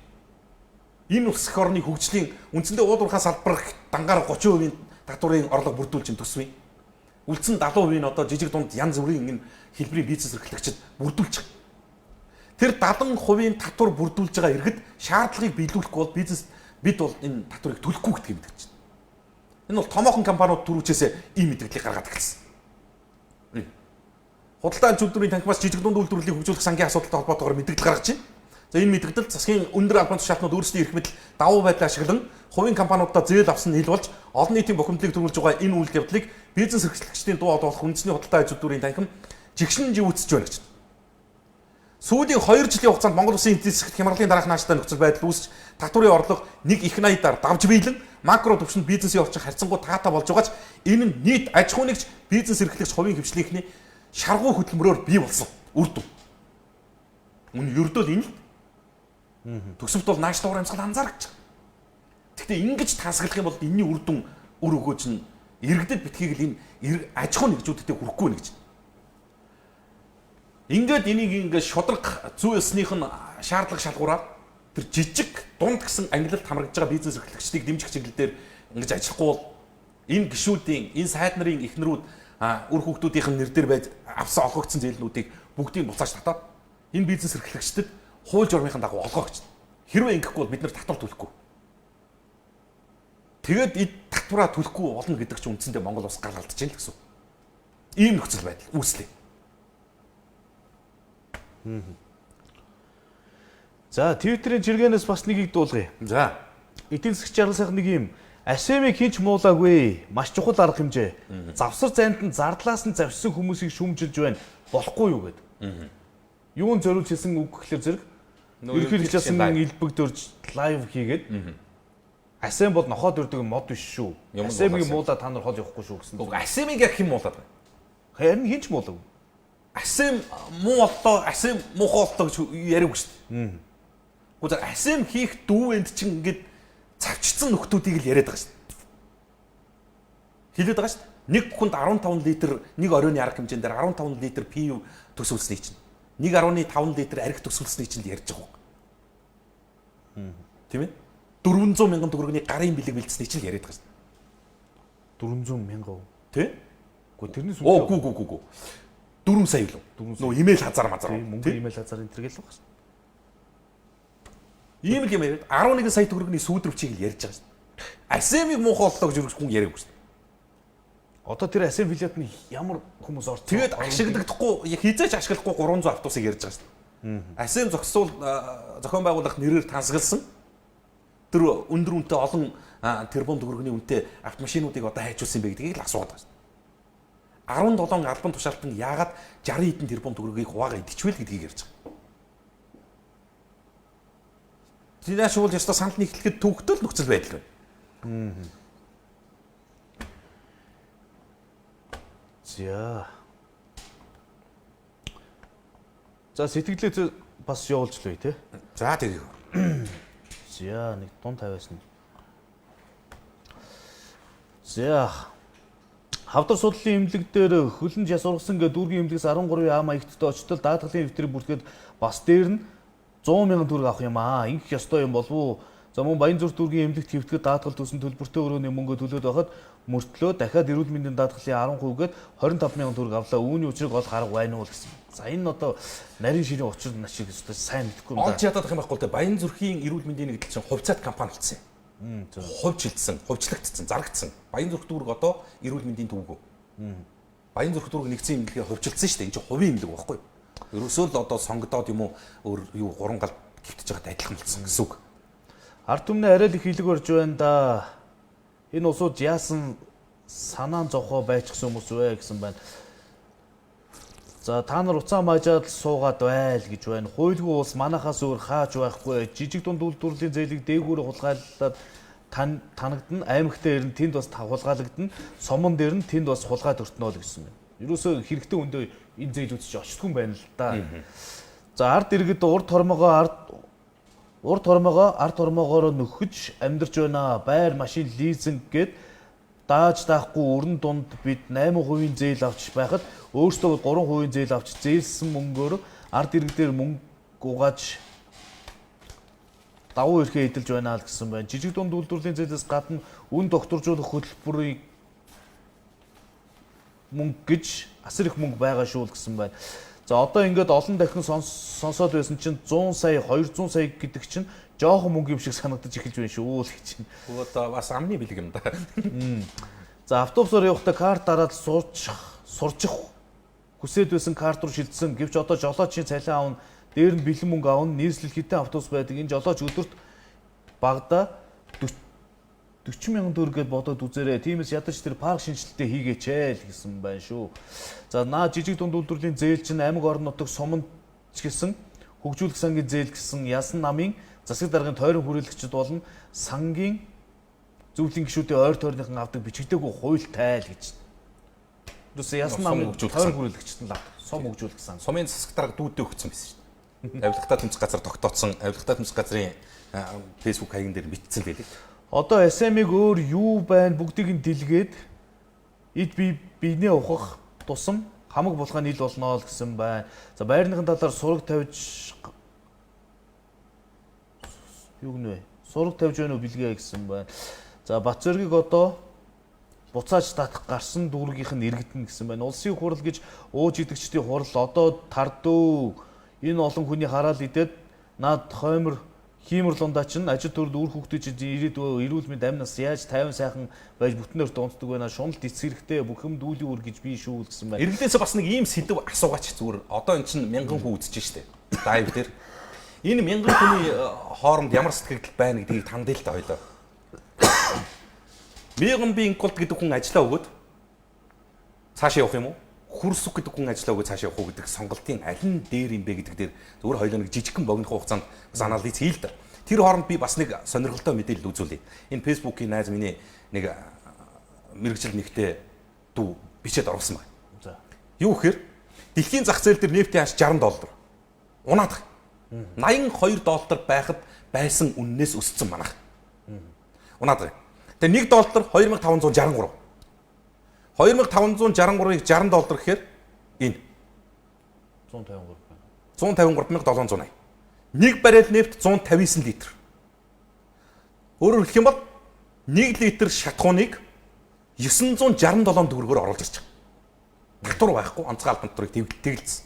Энэ улс эх орны хөгжлийн үндсэндээ уул уурхай салбар дангаар 30% татварын орлого бүрдүүлж байна төсвийн. Үлдсэн 70% нь одоо жижиг дунд янз бүрийн энэ хэлбэрийн бизнес эрхлэгчид бүрдүүлж байгаа. Тэр 70% татвар бүрдүүлж байгаа иргэд шаардлагыг биелүүлэхгүй бол бизнес бид бол энэ татварыг төлөхгүй гэдгийг мэдэж байна. Энэ бол томоохон компаниуд түрүүчээс ийм мэдээллийг гаргаад эхэлсэн. Худалдаа үйлдвэрийн танхимаас жижиг дунд үйлдвэрлэлийг хөгжүүлэх сангийн асуудалтай холбоотойгоор мэдээлэл гаргаж байна. За энэ мэдээлэл засгийн өндөр албан тушаалтнууд өөрсдийн эрх мэдэл давуу байдлаа ашиглан хувийн компаниудаа зээл авсан нийл болж олон нийтийн бухимдлыг төрүүлж байгаа энэ үйл явдлыг бизнес эрхлэгчдийн дуу хоолой болох үндэсний худалдаа үйлдвэрийн танхим жигшин живүүцэж байна гэж. Сүүлийн 2 жилийн хугацаанд Монгол Улсын эдийн засагт хямралын дараах нааштай нөхцөл байдал үүсч татварын орлого нэг их найдаар давж биелэн макро түвшинд бизнесийн орчин харьцангуй таатай болж байгаа ч энэ нь нийт аж ахуй нэгж бизнес эрхлэгч хувийн хвшлийнхний шаргуу хөдөлмөрөөр бий болсон үр дүн. Үн ердөө л энэ л. Төгсөвт бол нааш дуур амьсгал анзаарч. Гэхдээ ингэж тасгалах юм бол энэний үр дүн үр өгөөж нь иргэдэд битгийгэл энэ аж ахуй нэгжүүдтэй хүрэхгүй нэ гэж. Ингээд энийг ингээд шударга зүй ёсных нь шаардлага шалгуураар тэр жижиг дунд гэсэн ангилалд хамрагдж байгаа бизнес эрхлэгчдийг дэмжих чиглэл дээр ингэж ажиллахгүй бол энэ гишүүдийн энэ сайд нарын эхнэрүүд үр хүүхдүүдийнх нь нэр дээр байж авсан олгогдсон зээлнүүдийг бүгдийг буцааж татаад энэ бизнес эрхлэгчдэд хууль журмынхаа дагуу олгоо гэж. Хэрвээ ингэхгүй бол бид нар татвар төлөхгүй. Тэгээд эд татвараа төлөхгүй болно гэдэг чинь үндсэндээ Монгол улс гал алдаж байна л гэсэн. Ийм нөхцөл байдал үүслээ. За Twitter-ийн жиргэнээс бас нэгийг дуулгая. За. Эдийн засгч жаргал сайхан нэг юм Асемыг хинч муулаагүй. Маш чухал арга хэмжээ. Завсар зайд нь зардлаас нь завьсан хүмүүсийг шүүмжилж байна. Болохгүй юу гэд. Юун зориулж хэлсэн үг гэхлээр зэрэг ерөнхийлөгч ясан элбэг дөрж лайв хийгээд Асем бол нохоод өрдөг мод биш шүү. Асемыг муулаа та нар хол явахгүй шүү гэсэн. Асемыг яг хэн муулаад байна? Харин хинч муулаагүй. Асем муу боллоо, Асем муухай боллоо гэж яриаг шүү дээ. Гэхдээ зэрэг Асем хийх дүүвэнд чинь ингээд цавчсан нөхдүүдийг л яриад байгаа шүү дээ. Хэлээд байгаа шүү дээ. Нэг хүнд 15 литр нэг оройн арга хэмжээнд дээр 15 литр пив төсөөлсөний чинь 1.5 литр арх төсөөлсөний чинь л ярьж байгаа юм. Тийм ээ? 400 мянган төгрөгийн гарын бэлэг бэлдсэний чинь л яриад байгаа шүү дээ. 400 мянган. Тэ? Үгүй тэрний сүүл. Оо гүү гүү гүү. 4 сая юу? Нөө имэйл хазар мазар. Мөнгө имэйл хазар энэ төр гэл байгаа шүү. Ийм л юм яриад 11 сая төгрөгийн сүүдрвчийг л ярьж байгаа шүү. Асемыг муухай боллоо гэж өргөж хүн яриаггүй шүү. Одоо тэр Асем филиат нь ямар хүмүүс орсон. Тэгээд ашиглагдахгүй хизээч ашиглахгүй 300 автобусыг ярьж байгаа шүү. Асем зохицуул зохион байгуулах нэрээр тансагласан. Тэр өндөр үнэтэй олон тэрбум төгрөгийн үнэтэй автомашинуудыг одоо хайжуулсан бэ гэдгийг л асууад байгаа шүү. 17 албан тушаалтан яагаад 60 хэдэн тэрбум төгрөгийг хуваагаа идчихвэл гэдгийг ярьж байгаа. Тэрнээс шуул ёстой санал нийтлэхэд төвхтөл нөхцөл байдал байна. За. За сэтгэлээ бас явуулж лээ тий. За тэгээ. За нэг дунд тавиас нь. За. Хавдар судлалын эмнэлэг дээр хөлн ясургасан гэ дүүргийн эмнэлгээс 13 А маягттай очтол даатгалын дэвтрийг бүртгэхэд бас дээр нь 100 мянган төгрөг авах юм аа. Ингэх ёстой юм болов уу? За мөн Баянзүрх дүүргийн эмнэлэгт хэвтгэд даатгал төсөн төлбөртэй өрөөний мөнгө төлөөд байхад мөртлөө дахиад эрүүл мэндийн даатгалын 10% гээд 25 мянган төгрөг авлаа. Үүний учрыг олох арга байна уу гэсэн. За энэ одоо нарийн ширийн учир нь шиг өстой сайн мэдэхгүй юм да. Олж ядаад юм байхгүй л дээ. Баянзүрхийн эрүүл мэндийн нэгдэл чинь хувьцаат компани болсон юм. Хувьчилдсан, хувьчлагдсан, зарагдсан. Баянзүрх дүүрэг одоо эрүүл мэндийн төвгөө. Баянзүрх дүүрэг нэгдсэн эмнэлгээ хувьчилдсан шүү дээ. Энэ чинь хувийн эмнэлэг байхгүй юу? Ерөөсөө л одоо сонгодоод юм уу өөр юу гурван гал гівтэж байгаад адилхан болсон гэсэн үг. Ард түмнээ арай л их хилэг орж байна да. Энэ улсууд яасан санаан зовхоо байчихсан хүмүүс вэ гэсэн байна. За та нар уцаа маажаад суугаад байл гэж байна. Хуйлгүй улс манахаас өөр хаач байхгүй. Жижиг дунд үйлдвэрлэлийн зээлийг дээгүүр хулгайлаад танагдана. Аймагтай ирнэ тэнд бас хулгайлагдана. Сомон дээр нь тэнд бас хулгайд өртнө л гэсэн байна. Ерөөсөө хэрэгтэй үндэ энэ зээлүүд чи очтгүй юм байна л да. За ард иргэд урд тормогоо ард тормоогоор нөхөж амьдарч байна. Байр машин лизинг гээд Дааж даахгүй өрн дунд бид 8% зээл авч байхад өөрсдөө 3% зээл авч зээлсэн мөнгөөр ард иргэдээр мөнгө угааж давуу эрхээ эдэлж байна л гэсэн байна. Жижиг дунд үйлдвэрлэлийн зээлээс гадна үн докторжуулах хөтөлбөрийг мөнгө гэж асар их мөнгө байгаа шүү л гэсэн байна. За одоо ингээд олон дахин сонсоод байсан чинь 100 сая 200 сая гэдэг чинь жоохон мөнгө юм шиг санагдаж эхэлж байна шүү л гэж. Одоо бас амны бэлэг юм да. За автобусаар явахдаа карт дараад сурчих хүсээд байсан карт руу шилжсэн. Гэвч одоо жолоочийн цалин аавна, дээр нь бэлэн мөнгө аавна, нийслэл хэдэн автобус байдаг. Энэ жолооч өдөрт багадаа 40 мянган төгрөг гээд бодоод үзээрэй. Тиймээс ядаж тэр парк шинжилэлтээ хийгээч ээ л гэсэн байна шүү. За наа жижиг дунд үйлдвэрлэлийн зээл чинь аймаг орон нутаг суманд ч гэсэн хөгжүүлэх сангийн зээл гэсэн ясан намын засаг даргын тойрон хүрээлэгчид болон сангийн зөвлөлийн гишүүдийн ойр тойрныхан авдаг бичигдээгүй хуйлтай л гэж. Юусе ясан намын тойрон хүрээлэгчид нь л авдаг. Сум хөгжүүлэх сан. Сумын засаг дарга дүүдээ өгсөн байсан шүү дээ. Авилгатай тэмцэх газар тогтооцсон, авилгатай тэмцэх газрын Facebook хаяг дээр бичсэн байлээ. Одоо SM-ийг өөр юу байна бүгдийг нь дэлгээд эд бие биенээ ухах тусам хамаг булгаа нийл болно л гэсэн байна. За байрныхын талаар сураг тавьж юу гэнэ вэ? Сураг тавьж байна уу бэлгээ гэсэн байна. За Батзөргийг одоо буцааж татах гарсан дүүргийнх нь иргэдэн гэсэн байна. Улсын хурал гэж ууж идэгчдийн хурал одоо тардөө. Энэ олон хүний хараал идээд над хоймор хиймэр лундаа чинь ажил төрөл үр хүүхдийн чинь ирээдүй эрүүл мэнд амь нас яаж тайван сайхан байж бүтэн өрт унтдаг байна. Шуналт эцэг хэрэгтэй бүх юм дүүлийн үр гэж би шүү гэсэн байна. Иргэдээс бас нэг ийм сэдв асуугаач зүгээр. Одоо эн чинь мянган хүн үзэж штэ. Лайв дээр. Энэ мянган хүний хооронд ямар сэтгэгдэл байна гэдгийг тандъя л да хоёлоо. Меган би инколт гэдэг хүн ажиллаа өгөөд цаашаа явах юм уу? Хөрсүг гэдэг хүн ажиллаа өгөөд цаашаа явах уу гэдэг сонголтын аль нь дээр юм бэ гэдэг дээр зүгээр хоёлоо нэг жижигхэн богино хугацаанд бас анализ хий л да. Тэр хооронд би бас нэг сонирхолтой мэдээлэл үзүүлье. Энэ Facebook-ийн найз миний нэг мэрэгжил нэгтээ дүү бичээд оруулсан байна. За. Юу гэхээр дэлхийн зах зээл дээр нефтийн ханш 60 доллар. Унаад 82 доллар байхад байсан үннээс өссөн манах. Унаад. Тэгээ 1 доллар 2563. 2563-ыг 60 доллар гэхээр энэ 153. 153,780. Нэг баррел нефть 159 литр. Өөрөөр хэлэх юм бол 1 литр шатхууныг 967 төгрөгөөр оруулж ирж байгаа. Татвар байхгүй, онцгой албан татварыг тэгэлцсэн.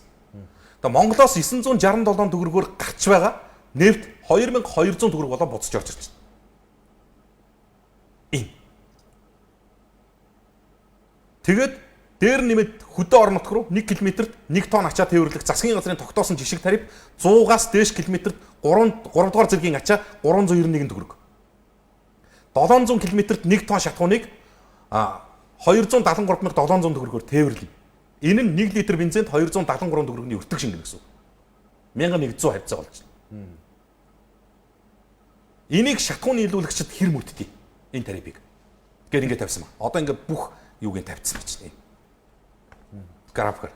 Тэгээ Монголоос 967 төгрөгөөр гарч байгаа нефть 2200 төгрөг болоо буцаж орж ирж байна. Энэ. Тэгээд дээр нэмэд хөдөө орон нутг руу 1 км-т 1 тонн ачаа тээвэрлэх засгийн газрын тогтоосон жишг тариф 100-аас дээш километрт 3 дугаар зэргийн ачаа 391 төгрөг. 700 км-т 1 тонн шатхууныг 273,700 төгрөгөөр тээвэрлэнэ. Энэ нь 1 литр бензинд 273 төгрөгийн өртөг шингэнэ гэсэн үг. 1100 хавьцаа болж байна. Энийг шатхуун нийлүүлэгчид хэр мөрддөг энэ тарифыг. Гээд ингэ тавьсан ба. Одоо ингэ бүх юуг нь тавьчихсан байж байна. Графикаар.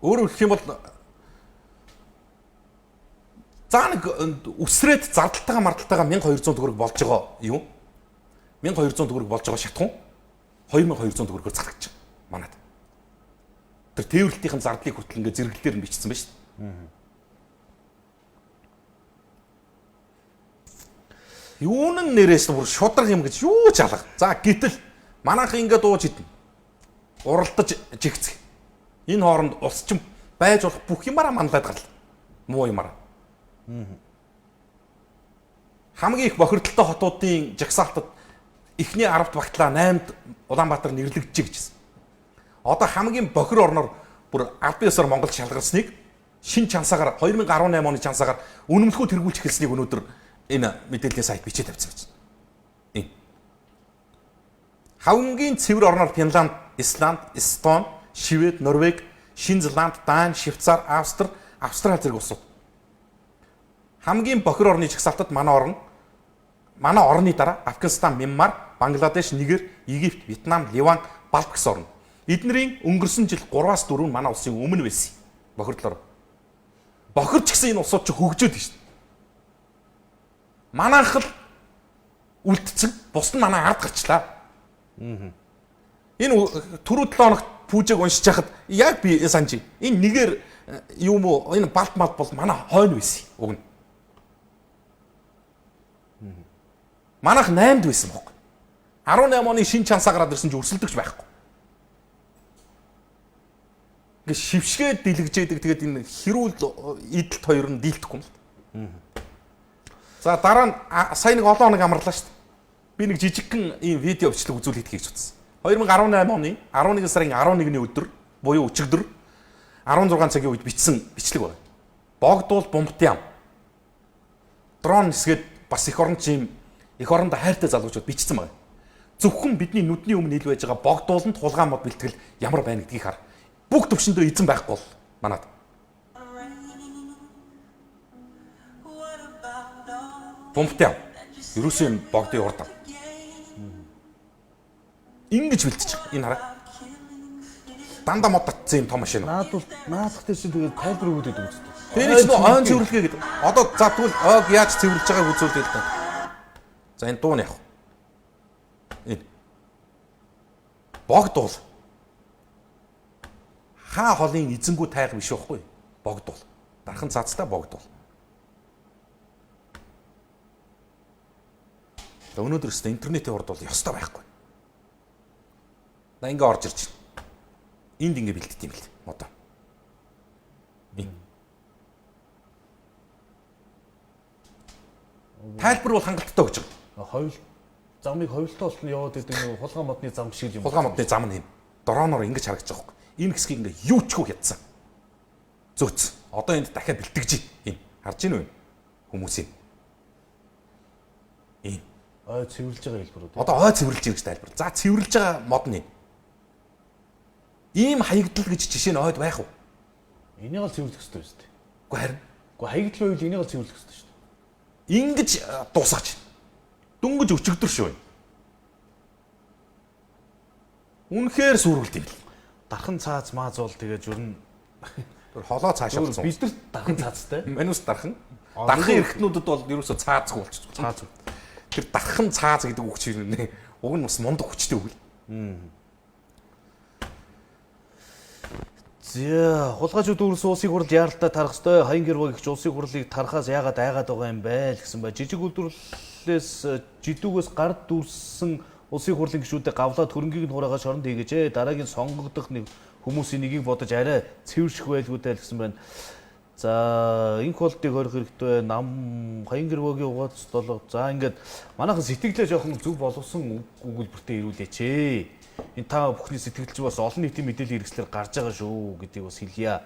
Өөрөөр хэлэх юм бол за нэг үсрээд зардалтайгаа мардалтайгаа 1200 төгрөг болж байгаа юм. 1200 төгрөг болж байгаа шатхуун 2200 төгрөгөөр зарагдаж байгаа. Манад. Тэр тээвэрлэлтийн зардлыг хүртэл ингээ зэрэглэлээр нь бичсэн байна шүү дээ. Юун нь нэрээс бүр шудраг юм гэж юу ч алга. За гэтэл манайх ингээ дууж идэнэ. Уралдаж жигцэх. Энэ хооронд улс чинь байж болох бүх юмараа манлаад гарлаа. Муу юмараа. Хамгийн их бохирдолтой хотуудын жагсаалтад эхний 10-т багтлаа 8-д Улаанбаатар нэрлэгдэж гэжсэн. Одоо хамгийн бохир орноор бүр албан ёсоор Монгол шалгарсныг шин чансаагаар 2018 оны чансаагаар үнэмлэхүү тэргүүлж эхэлснийг өнөөдөр энэ мэдээллийн сайт бичээд тавьсан байж байна. Энэ. Хамгийн цэвэр орноор Финланд, Исланд, Эстон, Швед, Норвег, Шинэ Зеланд, Дани, Швейцар, Австри, Австрали зэрэг улсууд. Хамгийн бохир орны жагсаалтад манай орны дараа Афганистан, Мянмар, Бангладеш, Нигер, Египт, Вьетнам, Ливан, Балт гэсэн орн. Эднэрийн өнгөрсөн жил 3-аас 4 нь манай улсын өмнө байсан. Бохирдлоор. Бохирч гэсэн энэ улсууд ч хөгжөөд байна шүү дээ. Манайх л Үлдсэн. Бус нь манай ард гарчлаа. Энэ түрүү 7 хоногт пүүжээг уншиж хахад яг би санаж. Энэ нэгээр юм уу энэ балт малт бол манай хойно байсан уг нь. Манайх 8-д байсан бохоо. 18 оны шин чансаа гараад ирсэн чи өрсөлдөгч байхгүй. Ингээ шившгээд дэлгэжээдэг. Тэгээд энэ хэрүүл эдэлт хоёр нь дийлдэхгүй юм л. За дараа нь сая нэг олон хоног амарлаа шүү дээ. Би нэг жижигхэн ийм видео бичлэг үзүүлэх гэж утсан. 2018 оны 11 сарын 11-ний өдөр буюу өчигдөр 16 цагийн үед бичсэн бичлэг байна. Богдуул бумбтын ам. Дрон нисгээд бас эх орон чим эх оронд хайртай залуучууд бичсэн байна. Зөвхөн бидний нүдний өмнө ил байж байгаа богдууланд хулгай мод бэлтгэл ямар байна гэдгийг хар. Бүх төвшөндөө эзэн байхгүй бол манад. Бумбтын ам. Ерөөсөө юм богдын урд ам. Ингэж бэлтчих. Энэ хараа. Дандаа мод татсан юм том машин. Наадвал наадах дээр чинь тэгээд тайлбар өгөөд байдаг үстэй. Тэр чинь ойн цэвэрлэгээ гэдэг. Одоо за тэгвэл ойг яаж цэвэрлж байгааг үзүүлээ л да. За энэ дуу нь явах. Энэ. Богдуул. Хаа холын эзэнгүү тайга биш байхгүй. Богдуул. Дархан цаацтай богдуул. За өнөөдөр өстө интернетийн хурд бол ёстой байхгүй. На ингээ орж ирж байна. Энд ингээ бэлддэг юм бэл. Модоо. Энэ. Тайлбар бол хангалттай өгч байгаа. Хоёул замыг хоёултаа болтон яваад идэг нэг хулгай модны зам шиг юм. Хулгай модны зам нь юм. Дроноор ингэж харагдаж байгаа хөөх. Энэ хэсгийг ингээ юу ч хүү хятсан. Зөөц. Одоо энд дахиад бэлтгэж байна. Энэ харж гин үү? Хүмүүсийн. Энэ. Ой цэвэрлж байгаа хэлбэрүүд. Одоо ой цэвэрлж байгаа гэж тайлбар. За цэвэрлж байгаа мод нь энэ. Ийм хаягдал гэж жишээ нь ойд байх уу? Энийг л цэвэрлэх хэрэгтэй шүү дээ. Үгүй харин. Үгүй хаягдал байвал энийг л цэвэрлэх хэрэгтэй шүү дээ. Ингэж дуусгаж. Дөнгөж өчигдөр шүү. Үнэхээр сүргэлт юм л. Дархан цаац мааз бол тэгээд зүрн тэр холоо цаашаа болсон. Бид нар дархан цаацтай. Манус дархан. Дархан эргэтнүүдэд бол ерөөсөө цаацгүй болчихсон. Цааз. Тэр дархан цааз гэдэг үг чинь нэ уг нь бас мундаг хүчтэй үг л. За, хулгайчууд үүрсэн улсын хурал яаралтай тарах ёстой. Хаян гэрваг гихч улсын хурлыг тарахаас яагаад айгаад байгаа юм бэ л гэсэн бай. Жижиг үйлдвэрлэлээс жидүүгээс гар дүрсэн улсын хурлын гишүүдээ гавлаад хөрөнгийг нь хураагаа шоронд хийгээжээ. Дараагийн сонгогдох нэг хүмүүсийн нэгийг бодож арай цэвэрших байлгүй дээ л гэсэн байна. За, инх болдыг хорих хэрэгтэй. Нам Хаян гэрвагийн угаац долоо. За, ингээд манайхан сэтгэлээ жоохон зөв боловсон өгүүлбэртэй ирүүлээч ээ. Энэ та бүхний сэтгэлж бас олон нийтийн мэдээллийн хэрэгслэр гарч байгаа шүү гэдгийг бас хэлье.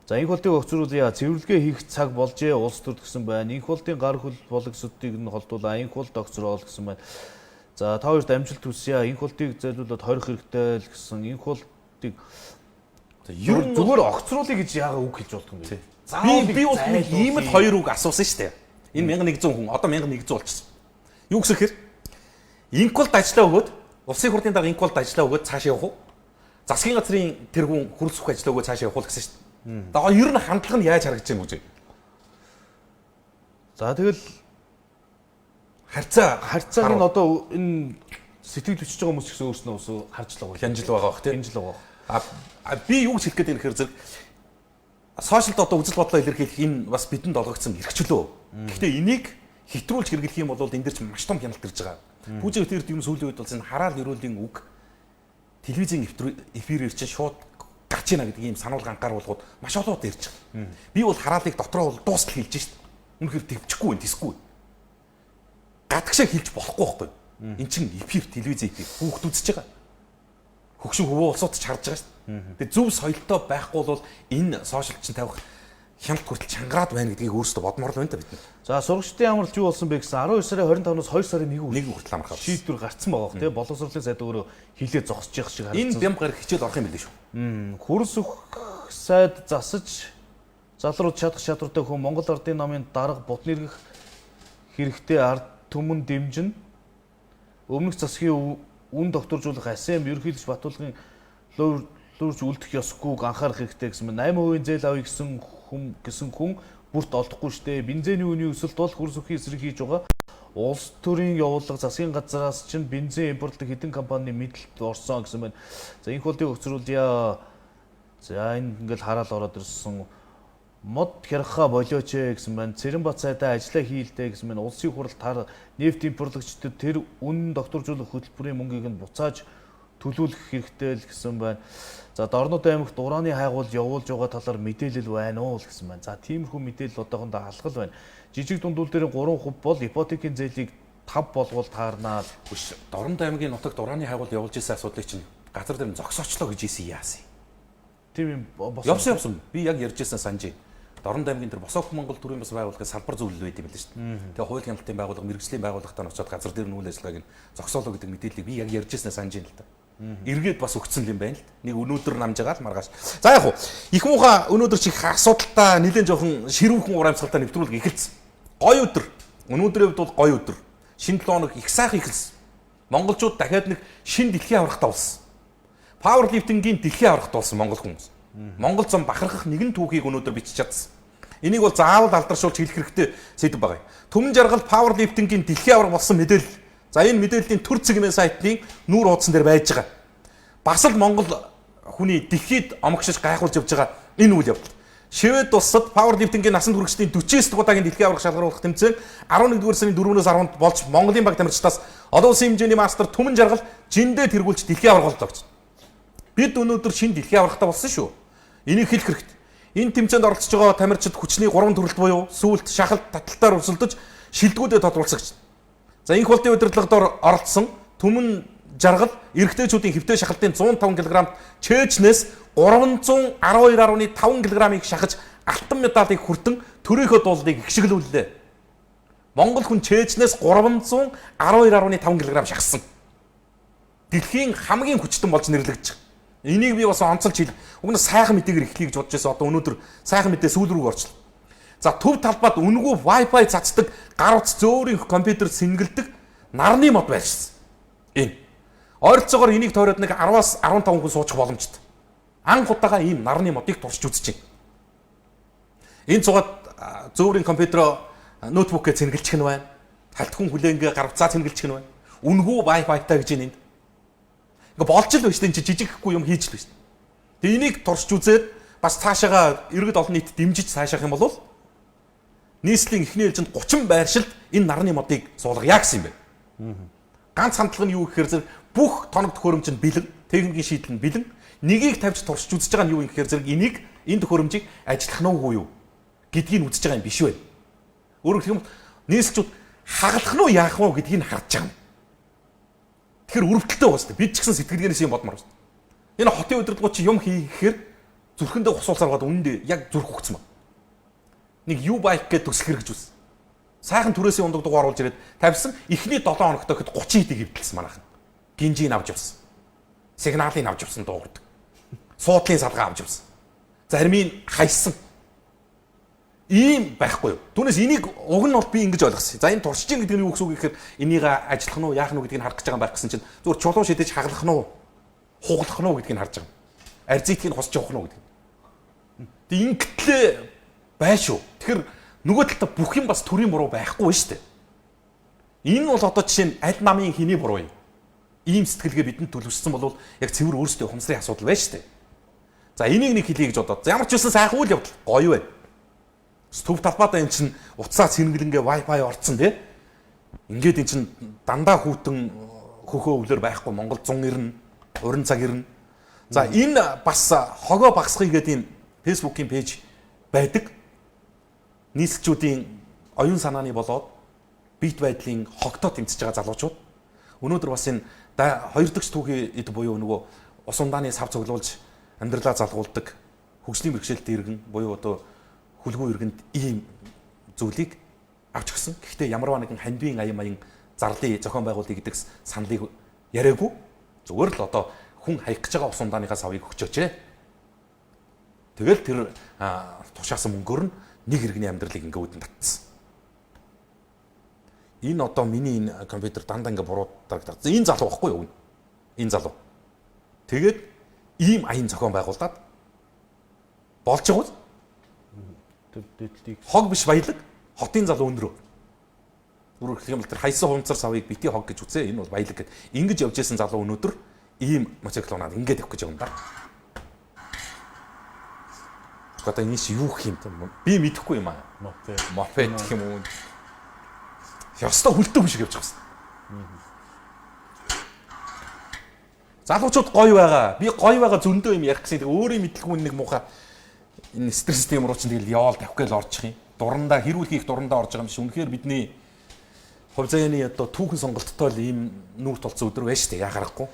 За, инх болдыг огцруулъя. Цэвэрлэгээ хийх цаг болжээ. Улс төрд гэсэн байна. Инх болдын гар хөл болгосдыг нь холдуулаа. Инх болд огцроол гэсэн байна. За, та хоёрт амжилт хүсье. Инх болдыг зайлуулаад хорих хэрэгтэй л гэсэн. Инх болдыг Ер нь зүгээр огцруулъя гэж яагаад үг хэлж болдго юм бэ? Би бол нэг ийм л хоёр үг асуусан шүү дээ. Энэ 1100 хүн одоо 1100 болчихсон. Юу гэсэн хэрэг? Инколд ажиллаа өгөөд улсын хурлын дарга инколд ажиллаа өгөөд цаашаа явах уу? Засгийн газрын тэргүүн хөрөл сүх ажиллаа өгөөд цаашаа явах уу гэсэн шүү дээ. Одоо ер нь хандлага нь яаж харагдаж байна гэж. За тэгэл харьцаа харьцааг нь одоо энэ сэтгэл бичиж байгаа хүмүүс ч гэсэн өөрснөө бас харж л байгаа. Хянжил байгаа бох тийм. Хянжил байгаа. А би юу гэж хэлэх гээд байна гэхээр зэрэг сошиалд одоо үзэл бодлоо илэрхийлэх энэ бас бидэнд олгогдсон эрхчлөө. Гэхдээ энийг хэтрүүлж хэрэглэх юм бол энэ дэр чинь маш том хяналт ирж байгаа. Пүүжиг тэр юм сүүлийн үед бол энэ хараал ерөөлийн үг телевизийн эфирээр чинь шууд гарч ийна гэдэг ийм сануулга анхааруулгууд маш олон удаа ирж байгаа. Би бол хараалыг дотроо бол дуустал хэлж шít. Үнэхээр төвчгүй байх, тэсгүй. Гадагшаа хэлж болохгүй байхгүй. Эн чинь эфир, телевизийн эфир хүүхд үзэж байгаа. Хөгшин хөвөө улсууд ч харж байгаа шүү дээ. Тэгээ зөв соёлтой байхгүй бол энэ сошиал чинь тавих хяналт хүртэл чангараад байна гэдгийг өөрсдөө бодмоор л байна та бид нар. За сурагчдын амралт юу болсон бэ гэсэн 12 сарын 25-наас 2 сарын 1 хүртэл амрах болсон. Шийдвэр гарцсан байгаа бох тий. Боловсролын сайд өөрөө хилээ зогсож явах шиг харагдсан. Энэ бям гараг хичээл орох юм билээ шүү. Хөрс өгөх сайд засаж залрууд чадах чадвартай хүн Монгол Ардын намын дарга бутны эргэх хэрэгтэй ард түмэн дэмжин өмнөх засгийн үн докторжуулах АСМ ерөнхийлөгч Батулгын луурч үлдэх ёсгүйг анхаарах хэрэгтэй гэсэн байна. 8% зээл авъя гэсэн хүн бүрт олдохгүй штэ. Бензиний үнийн өсөлт бол хөрс өхийн эсрэг хийж байгаа. Улс төрийн явуулга засгийн газраас чинь бензин импортлох хэдэн компанийн мэдлэлд орсон гэсэн байна. За энх болдыг өгцрүүлье. За энэ ингээл хараал ороод ирсэн. Мод хярхаа болиоч гэсэн байна. Цэрэнбат сайдаа ажиллаа хийлдэ гэсэн байна. Улсын хурал тар нефть импортлогчдод тэр үнэн докторжуулах хөтөлбөрийн мөнгийг нь буцааж төлөвлөх хэрэгтэй л гэсэн байна. За Дорнод аймагт ураны хайгуул явуулж байгаа талаар мэдээлэл байна уу гэсэн байна. За тиймэрхүү мэдээлэл одоохондоо алгал байна. Жижиг дундуул дээр 3% бол ипотекийн зээлийг 5 болговол таарнаа. Бүш Дорнод аймгийн нутагт ураны хайгуул явуулж исэн асуудлыг чинь газар дээр нь зогсоочлоо гэж ийсэн яасан. Тийм юм босон. Явсан. Би яг ярьж исэн санжи. Дорнод аймгийн тэр Босоох Монгол төрийн бас байгууллагын салбар зөвлөл байт юм билээ шүү дээ. Тэгээ хууль хяналтын байгууллага, мэргэжлийн байгууллагатай нь очиод газар дээр нь үйл ажиллагааг нь зогсоолоо гэдэг мэдээллийг би яг ярьж исэн санжи л да. Эргээд бас өгцөн юм байна л. Нэг өнөөдөр намж байгаа л маргааш. За яг хуу их муухай өнөөдөр чи их асуудалтай нэлээд жоохон ширүүхэн уур амьсгалтай нэвтрүүлэг эхэлсэн. Гой өдөр. Өнөөдрийн хувьд бол гой өдөр. Шинэ 7 хоног их сайхан эхэлсэн. Монголчууд дахиад нэг шинэ дэлхийн аврагт болсон. Пауэрлифтингийн дэлхийн аврагт болсон монгол хүмүүс. Монгол зам бахархах нэгэн түүхийг өнөөдөр бичиж чадсан. Энийг бол заавал алдаршуулж хэлэх хэрэгтэй сэдв байгаа юм. Түмэн жаргал пауэрлифтингийн дэлхийн аварга болсон мэдээлэл. За энэ мэдээллийн төр цэгмэн сайтны нүүр хуудсан дээр байж байгаа. Бас л монгол хүний дэлхийд омогшиж гайхуулж явж байгаа энэ үйл явдал. Швед улсад пауэрлифтингийн насан туршидын 49 дахь удаагийн дэлхийн аварга шалгаруулах тэмцээн 11-р сарын 4-өөс 10-нд болж Монголын баг тамирчдаас олон улсын хэмжээний мастер Түмэн жаргал жиндээ тэргүүлж дэлхийн аварга боллоо гэж. Бид өнөөдөр шинэ дэлхийн аваргатай болсон шүү. Энийг хэлэх хэрэгтэй. Энэ тэмцээнд оролцож байгаа тамирчид хүчний 3 төрөлт буюу сүүлт, шахалт, таталтаар өрсөлдөж шилдэгүүдэд тодруулсан гэж. За инх болтын удирдлага дор оролцсон Түмэн жаргал эрэгтэйчүүдийн хэвтэй шахалтын 105 кг-д Чечнээс 312.5 кг-ыг шахаж алтан медалийг хүртэн төрийнхөө дуулыг ихшиглүүллээ. Монгол хүн Чечнээс 312.5 кг шахсан. Дэлхийн хамгийн хүчтэн болж нэрлэгдэж байгаа. Энийг би бас онцолж хэл. Уг нь сайхан мэдээгээр эхлэе гэж бодож байсан. Одоо өнөөдөр сайхан мэдээ сүүл рүү орчлоо. За төв талбайд үнэгүй Wi-Fi цацдаг гар утас зөөрийн компьютер сэнгэлдэг нарны мод байршсан. Энэ. Ойролцоогоор энийг тойроод нэг 10-аас 15 хүн суучих боломжтой. Анх удаага ийм нарны модыг туршиж үзэж байна. Энэ цугаад зөөрийн компьютероо ноутбукээ цэнгэлчих нь байна. Халт хүн хүлээнгээ гар утсаа цэнгэлчих нь байна. Үнэгүй Wi-Fi-тай гэж энд. Ингээ болж л байна шүү дээ. Энэ жижигхгүй юм хийж л байна шүү дээ. Тэгээ энийг туршиж үзээд бас цаашаага иргэд олон нийт дэмжиж цаашаах юм бол нийслэлийн эхний ээлжинд 30 байршилд энэ нарны модыг суулгая гэсэн юм байна. Ганц хандлага нь юу гэхээр зэрэг бүх тоног төхөөрөмж нь бэлэн, техникийн шийдэл нь бэлэн. Нэгийг тавьж туршиж үзэж байгаа нь юу юм гэхээр зэрэг энийг энэ төхөөрөмжийг ажиллах нь үгүй юу гэдгийг үзэж байгаа юм биш вэ? Өөрөөр хэлбэл нийслэлчүүд хагалах нь уу яах вэ гэдгийг харж байгаа юм. Тэгэхээр өрөвдөлттэй байгаа шүү дээ. Бид ч гэсэн сэтгэлгээнээс юм бодмоор байна. Энэ хотын удирдлагууд чи юм хийхээр зүрхэндээ хусуулсаар байгаа үнэндээ яг зүрх өгцөн ба. Нэг U-bike гэдэг төсөл хэрэгж үс. Сайхан түрээсийн ундаг дугаар оруулж ирээд тавьсан эхний 7 хоногт гэхэд 30 хэдийг эвдэлсэн манайхан. Гинжийг авч явсан. Сигналыг авч явсан дуугардаг. Суудлын салгаа авч явсан. Зарим нь хайсан. Ийм байхгүй юу. Түүнээс энийг уг нь бол би ингэж ойлгосон. За энэ туршиж гэдэг нь юу гэсэн үг гэхээр энийг ажиллах нь уу, яах нь уу гэдгийг харах гэж байгаа юм байх гэсэн чинь зүгээр чулуу шидэж хаглах нь уу, хуглах нь уу гэдгийг харж байгаа. Арзитгийг хусч явах нь уу гэдэг. Тэг ингэтлээ бай шүү. Тэгэхээр нөгөө талдаа бүх юм бас төрийн буруу байхгүй шүү дээ. Энэ бол одоо жишээ нь аль намын хэний буруу юм. Ийм сэтгэлгээ бидэнд төлөвшсөн бол яг цэвэр өөрсдөө ухамсарын асуудал байна шүү дээ. За энийг нэг хэлье гэж бодоод. Ямар ч үсэн сайхан үйл явдал гоё байна. Төв талбайдаа эн чинь утсаа цэнгэлэнгээ Wi-Fi орцсон тий. Ингээд эн чинь дандаа хүүтэн хөхөө өвлөр байхгүй Монгол 190, уран цаг ирнэ. За энэ бас хогоо багсхий гэдэг энэ Facebook-ийн пэйж байдаг. Нийслэлчүүдийн оюун санааны болоод бит байдлын хогтоо тэмцэж байгаа залуучууд өнөөдөр бас энэ хоёр дахь түүхийн эд буюу нөгөө ус ундааны сав цуглуулж амьдралаа залгуулдаг хөгжлийн бэрхшээлтэй иргэн буюу одоо хүлгүү иргэнд ийм зүйлийг авч өгсөн. Гэхдээ ямарваа нэгэн хандвийн аян маян зарлыг зохион байгуулъя гэдэг саналыг яриаггүй. Зүгээр л одоо хүн хаях гэж байгаа ус ундааныхаа савыг өгчөөч. Тэгэл тэр тушаасан мөнгөөр нь нэг иргэний амьдралыг ингээ үүдэн татсан. Энэ одоо миний энэ компьютер дандаа ингээ буруу дарагдаад. Энэ залуу байхгүй юу? Энэ залуу. Тэгээд ийм аян зохион байгуулад болж байгаа үү? Хог биш баялаг, хотын залуу өндрөө. Өөрөөр хэлэх юм бол тэр хайсан хумцар савыг бити хог гэж үзээ. Энэ бол баялаг гэд. Ингэж явж исэн залуу өнөөдөр ийм мотоцикл унаад ингэж явах гэж юм да. Одоо энэ чи юу гэх юм бэ? Би мэдэхгүй юм аа. Мопед. Мопед гэх юм уу? Ёстой хүлтэн хүн шиг явж байгаа юм. Залуучууд гоё байгаа. Би гоё байгаа зөндөө юм ярих гэсэн. Тэгээ өөрийн мэдлгүй нэг муухай энэ стресс тийм руу чинь тэгэл яваал тавих гээл орчих юм. Дурандаа хэрүүл хийх дурандаа орж байгаа юм биш. Үнэхээр бидний хувь заяаны одоо түүхэн сонголттой л ийм нүүр тулцсан өдөр байна шүү дээ. Яа харахгүй.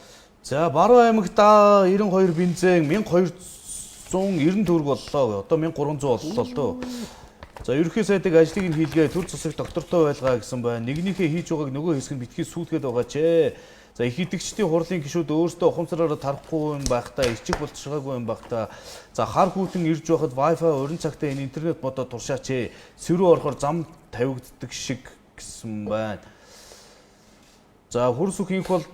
За Баруун аймагт 92 бензин 1290 төгрөг боллоо. Одоо 1300 боллоо л дөө. За ерөнхий сайдыг ажлыг нь хийлгээ төр засаг доктортой байлгаа гэсэн байна. Нэгнийхээ хийж байгааг нөгөө хэсэг нь битгий сүйтгэд байгаа ч. За их идэвхжтийн хурлын гишүүд өөрсдөө ухамсараараа тарахгүй юм байхдаа ичих болтшгаагүй юм байхдаа за хар хүүтэн ирж байхад Wi-Fi уран цагтаа энэ интернет модоо туршаач. Сэрүү орохоор зам тавигддаг шиг гэсэн байна. За хөрс үх инх бол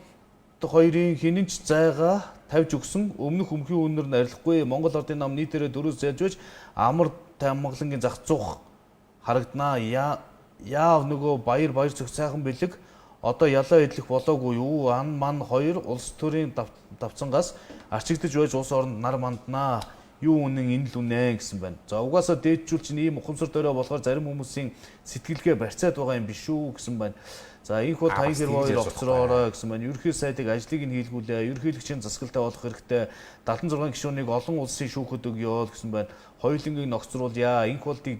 хоёрын хинэн ч зайгаа тавьж өгсөн өмнөх өмхий үнэр нь арилахгүй Монгол Ардын нам нийтээрээ дөрөв зайлж байж амар тамгалангийн зах зуух харагданаа. Яав нөгөө баяр баяр зүг сайхан бэлэг одоо ялаа идэх болоогүй юу ан ман хоёр улс төрийн давцангаас арчигдаж байж улс оронд нар манднаа. Юу үнэн энэ л үнэ гэсэн байна. За угаасаа дээджүүл чинь ийм ухамсар дөрөө болохоор зарим хүмүүсийн сэтгэлгээ барьцаад байгаа юм биш үү гэсэн байна. За энх бол Аа, бас таян тэгж хэрвээ ярьж оцроорой гэсэн байна. Ерөнхий сайдыг ажлыг нь хийлгүүлээ. Ерөнхийлөгчийн засаглалтай болох хэрэгтэй. 76 гишүүнийг олон улсын шүүхэд өгөө л гэсэн байна. Хоёулангийг ногцруулъя. Энх болдыг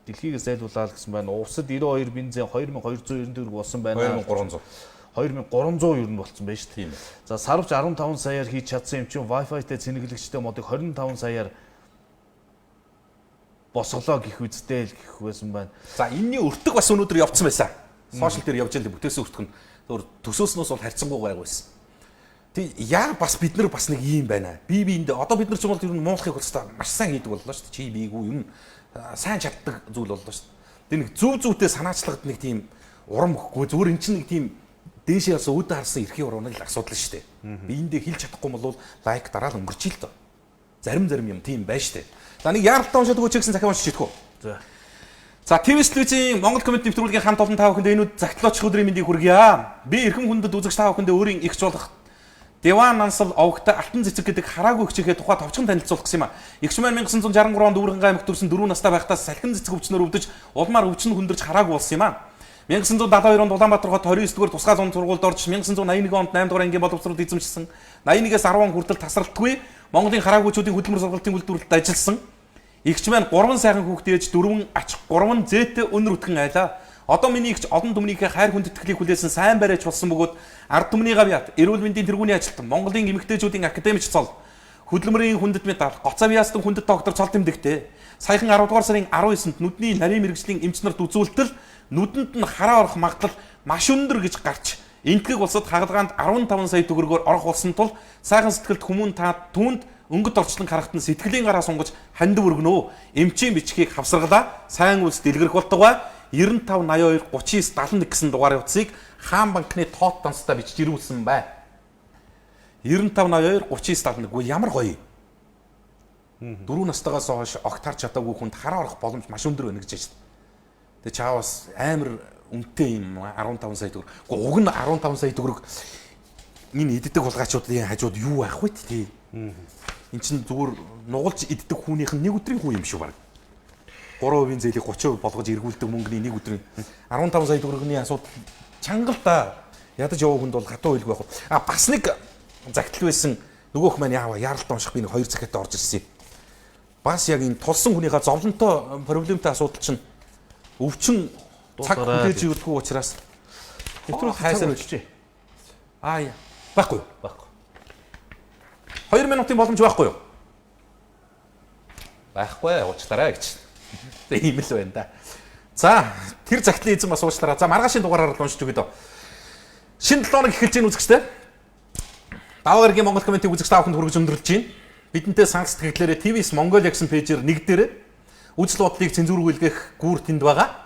дэлхийгээс зайлуулаа л гэсэн байна. Увсад 92 бензин 2290 төгрөг болсон байна. 2300. 2300 ер нь болцсон байж шүү Тийм дээ. ээ. За сарвч 15 саяар хийж чадсан юм чинь Wi-Fi-тэй цэнэглэгчтэй модыг 25 саяар босголоо гих үсттэй л гэх байсан байна. За энэний өртөг бас өнөөдөр явцсан байсан. Сошиал дээр явж байл бүтээсэн өртөг нь өөр төсөөснөөс бол харьцангуй гайгүй байсан. Тэг яа бас бид нар бас нэг юм байна. Би биэндээ одоо бид нар ч юм бол ер нь муулахыг бол маш сайн хийдэг боллоо шүү дээ. Чи бийгүү ер нь сайн чаддаг зүйл боллоо шүү дээ. Тэг нэг зүв зүвтэй санаачлагд нэг тийм урам өгөхгүй зүгээр эн чинь нэг тийм дээшээ бас өөдөө харсан эрхийн урам нэг л асуудал шүү дээ. Биэндээ хэлж чадахгүй бол лайк дараал өнгөрч ил доо. Зарим зарим юм тийм байна шүү дээ. За нэг яаралтай уншаад өгөөч гэсэн захиа уншиж чадах уу? За. За ТВ телевизийн Монгол комеди нэвтрүүлгийн хамт олон та бүхэнд энэ үд загтлооч өдрийн мэндийг хүргье. Би эрхэм хүндэт үзэгч та бүхэндээ өөрийн эгч болох Деван Нансал овогтой Алтан цэцэг гэдэг хараагүй эгчийнхээ тухай товчхон танилцуулах гэсэн юм а. Эгч маань 1963 онд Өвөргөнгай аймагт төрсэн 4 настай байхдаа салхин цэцэг өвчнөр өвдөж улмаар өвчин хүндэрч хараагүй болсон юм а. 1972 онд Улаанбаатар хот 29 дугаар тусгай зун сургуульд орж 1981 онд 8 дугаар ангийн боловсрол эзэмшсэн. 81-ээс 10 он хүртэл тасралтгүй Монголын хараагүйчүүдийн хөдөлмөр сургалтын үйлдвэрлэлд ажилласан. Игч маань 3 сайхан хүүхдээ ээж 4 ач 3 зээтэй өнөр үтгэн айлаа. Одоо миний игч олон түмнийхээ хайр хүндэтгэлийг хүлээсэн сайн бариач болсон бөгөөд ард түмний гавьяат, эрүүл мэндийн тэргүүний ажилтан, Монголын эмэгтэйчүүдийн академич цол, хөдөлмөрийн хүндэт медаль, гоц авьяастан хүндэт доктор цол тэмдэгтэй. Саяхан 10 дугаар сарын 19-нд нүдний нарийн мэрэгжлийн эмч нарт үзүүлтэл нүдэнд нь хараа орох магадлал маш өндөр гэж гарч Энтгэг улсад хагалгаанд 15 сая төгрөгөөр орох болсон тул сайхан сэтгэлд хүмүүн та түүнд өнгөт орчлон харахад нь сэтгэлийн гараа сунгаж хандив өргөнөө. Эмчийн бичгийг хавсаргалаа. Сайн үйлс дэлгэрэх болтугай 95 82 39 71 гэсэн дугаарын утсыг Хаан банкны тоот данстай бичиж ирүүлсэн бай. 95 82 39 71 үгүй ямар гоё. Дөрөв настайгаас хойш огт харж чадаагүй хүнд хараа орох боломж маш өндөр байна гэж байна шүү дээ. Тэгээ чаа бас амар үнэтэй юм 15 сая төгрөг. Гэхдээ уг нь 15 сая төгрөг энэ иддэг хулгайчуудын хажууд юу байх вэ тий? Эн чинь зүгээр нугалж иддэг хүнийх нь нэг өдрийн хүн юм шүү баг. 3% зээлийг 30% болгож эргүүлдэг мөнгөний нэг өдрийн 15 сая төгрөгийн асуудал чанга л да. Ядаж яваа хүнд бол хатуу хэлгүй байх. А бас нэг загтал байсан нөгөөх маань яава яаралтай унших би нэг хоёр захиатай орж ирсэн юм. Бас яг энэ тулсан хүнийхээ зовлонтой проблемтай асуудал чинь өвчин цаг Дуусаарай хүлээж өгдөггүй учраас Нэвтрүүлэг хайсаар хайсаар өчжээ. Аа яа. Байхгүй юу? Байхгүй. 2 минутын боломж байхгүй юу? Байхгүй уучлаарай гэж. Тэгээ ийм л байна да. За тэр загтлын эзэн бас уучлаарай. За маргаашийн дугаараар л уншиж өгье дөө. Шинэ 7 хоног эхэлж байна үзэгчтэй. Даваа гарагийн Монгол комментиг үзэгч та бүхэнд хүргэж өндөрлөж байна. Бидэнтэй санал сэтгэлээрээ TVS Mongolia гэсэн пэйжээр нэг дээрээ үзэл бодлыг цензургүй илгээх гүр тэнд байгаа.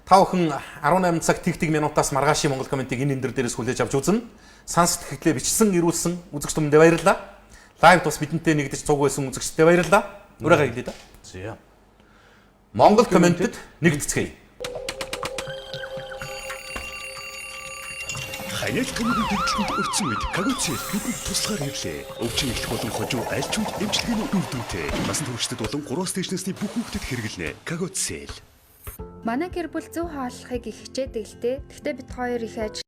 Та бүхэн 18 цаг тэг тэг минутаас маргаашийн Монгол комментиг энэ өндөр дээрээс хүлээж авч үзнэ. Сан сэтгэлээ бичсэн, ирүүлсэн үзэгч түмэндээ баярлалаа. Лайв тус бидэнтэй нэгдэж цуг байсан үзэгчдэд баярлалаа. Ураагаа хэлье да. За. Монгол комментэд нэгдэцгээе. Ханиад томоогийн дэгдэлтэнд өртсөн үед Кагоцел бидэнд туслахаар ирлээ. Өвчин эхлэх болон хожуу аль ч үед эмчилгээний үр дүнтэй. Насан туршидад болон 3-аас дээш насны бүх хүүхдэд хэрэглэнэ. Кагоцел. Манай гэр бүл зөв хооллохыг их хичээдэг л дээ. Гэхдээ бид хоёр их ажил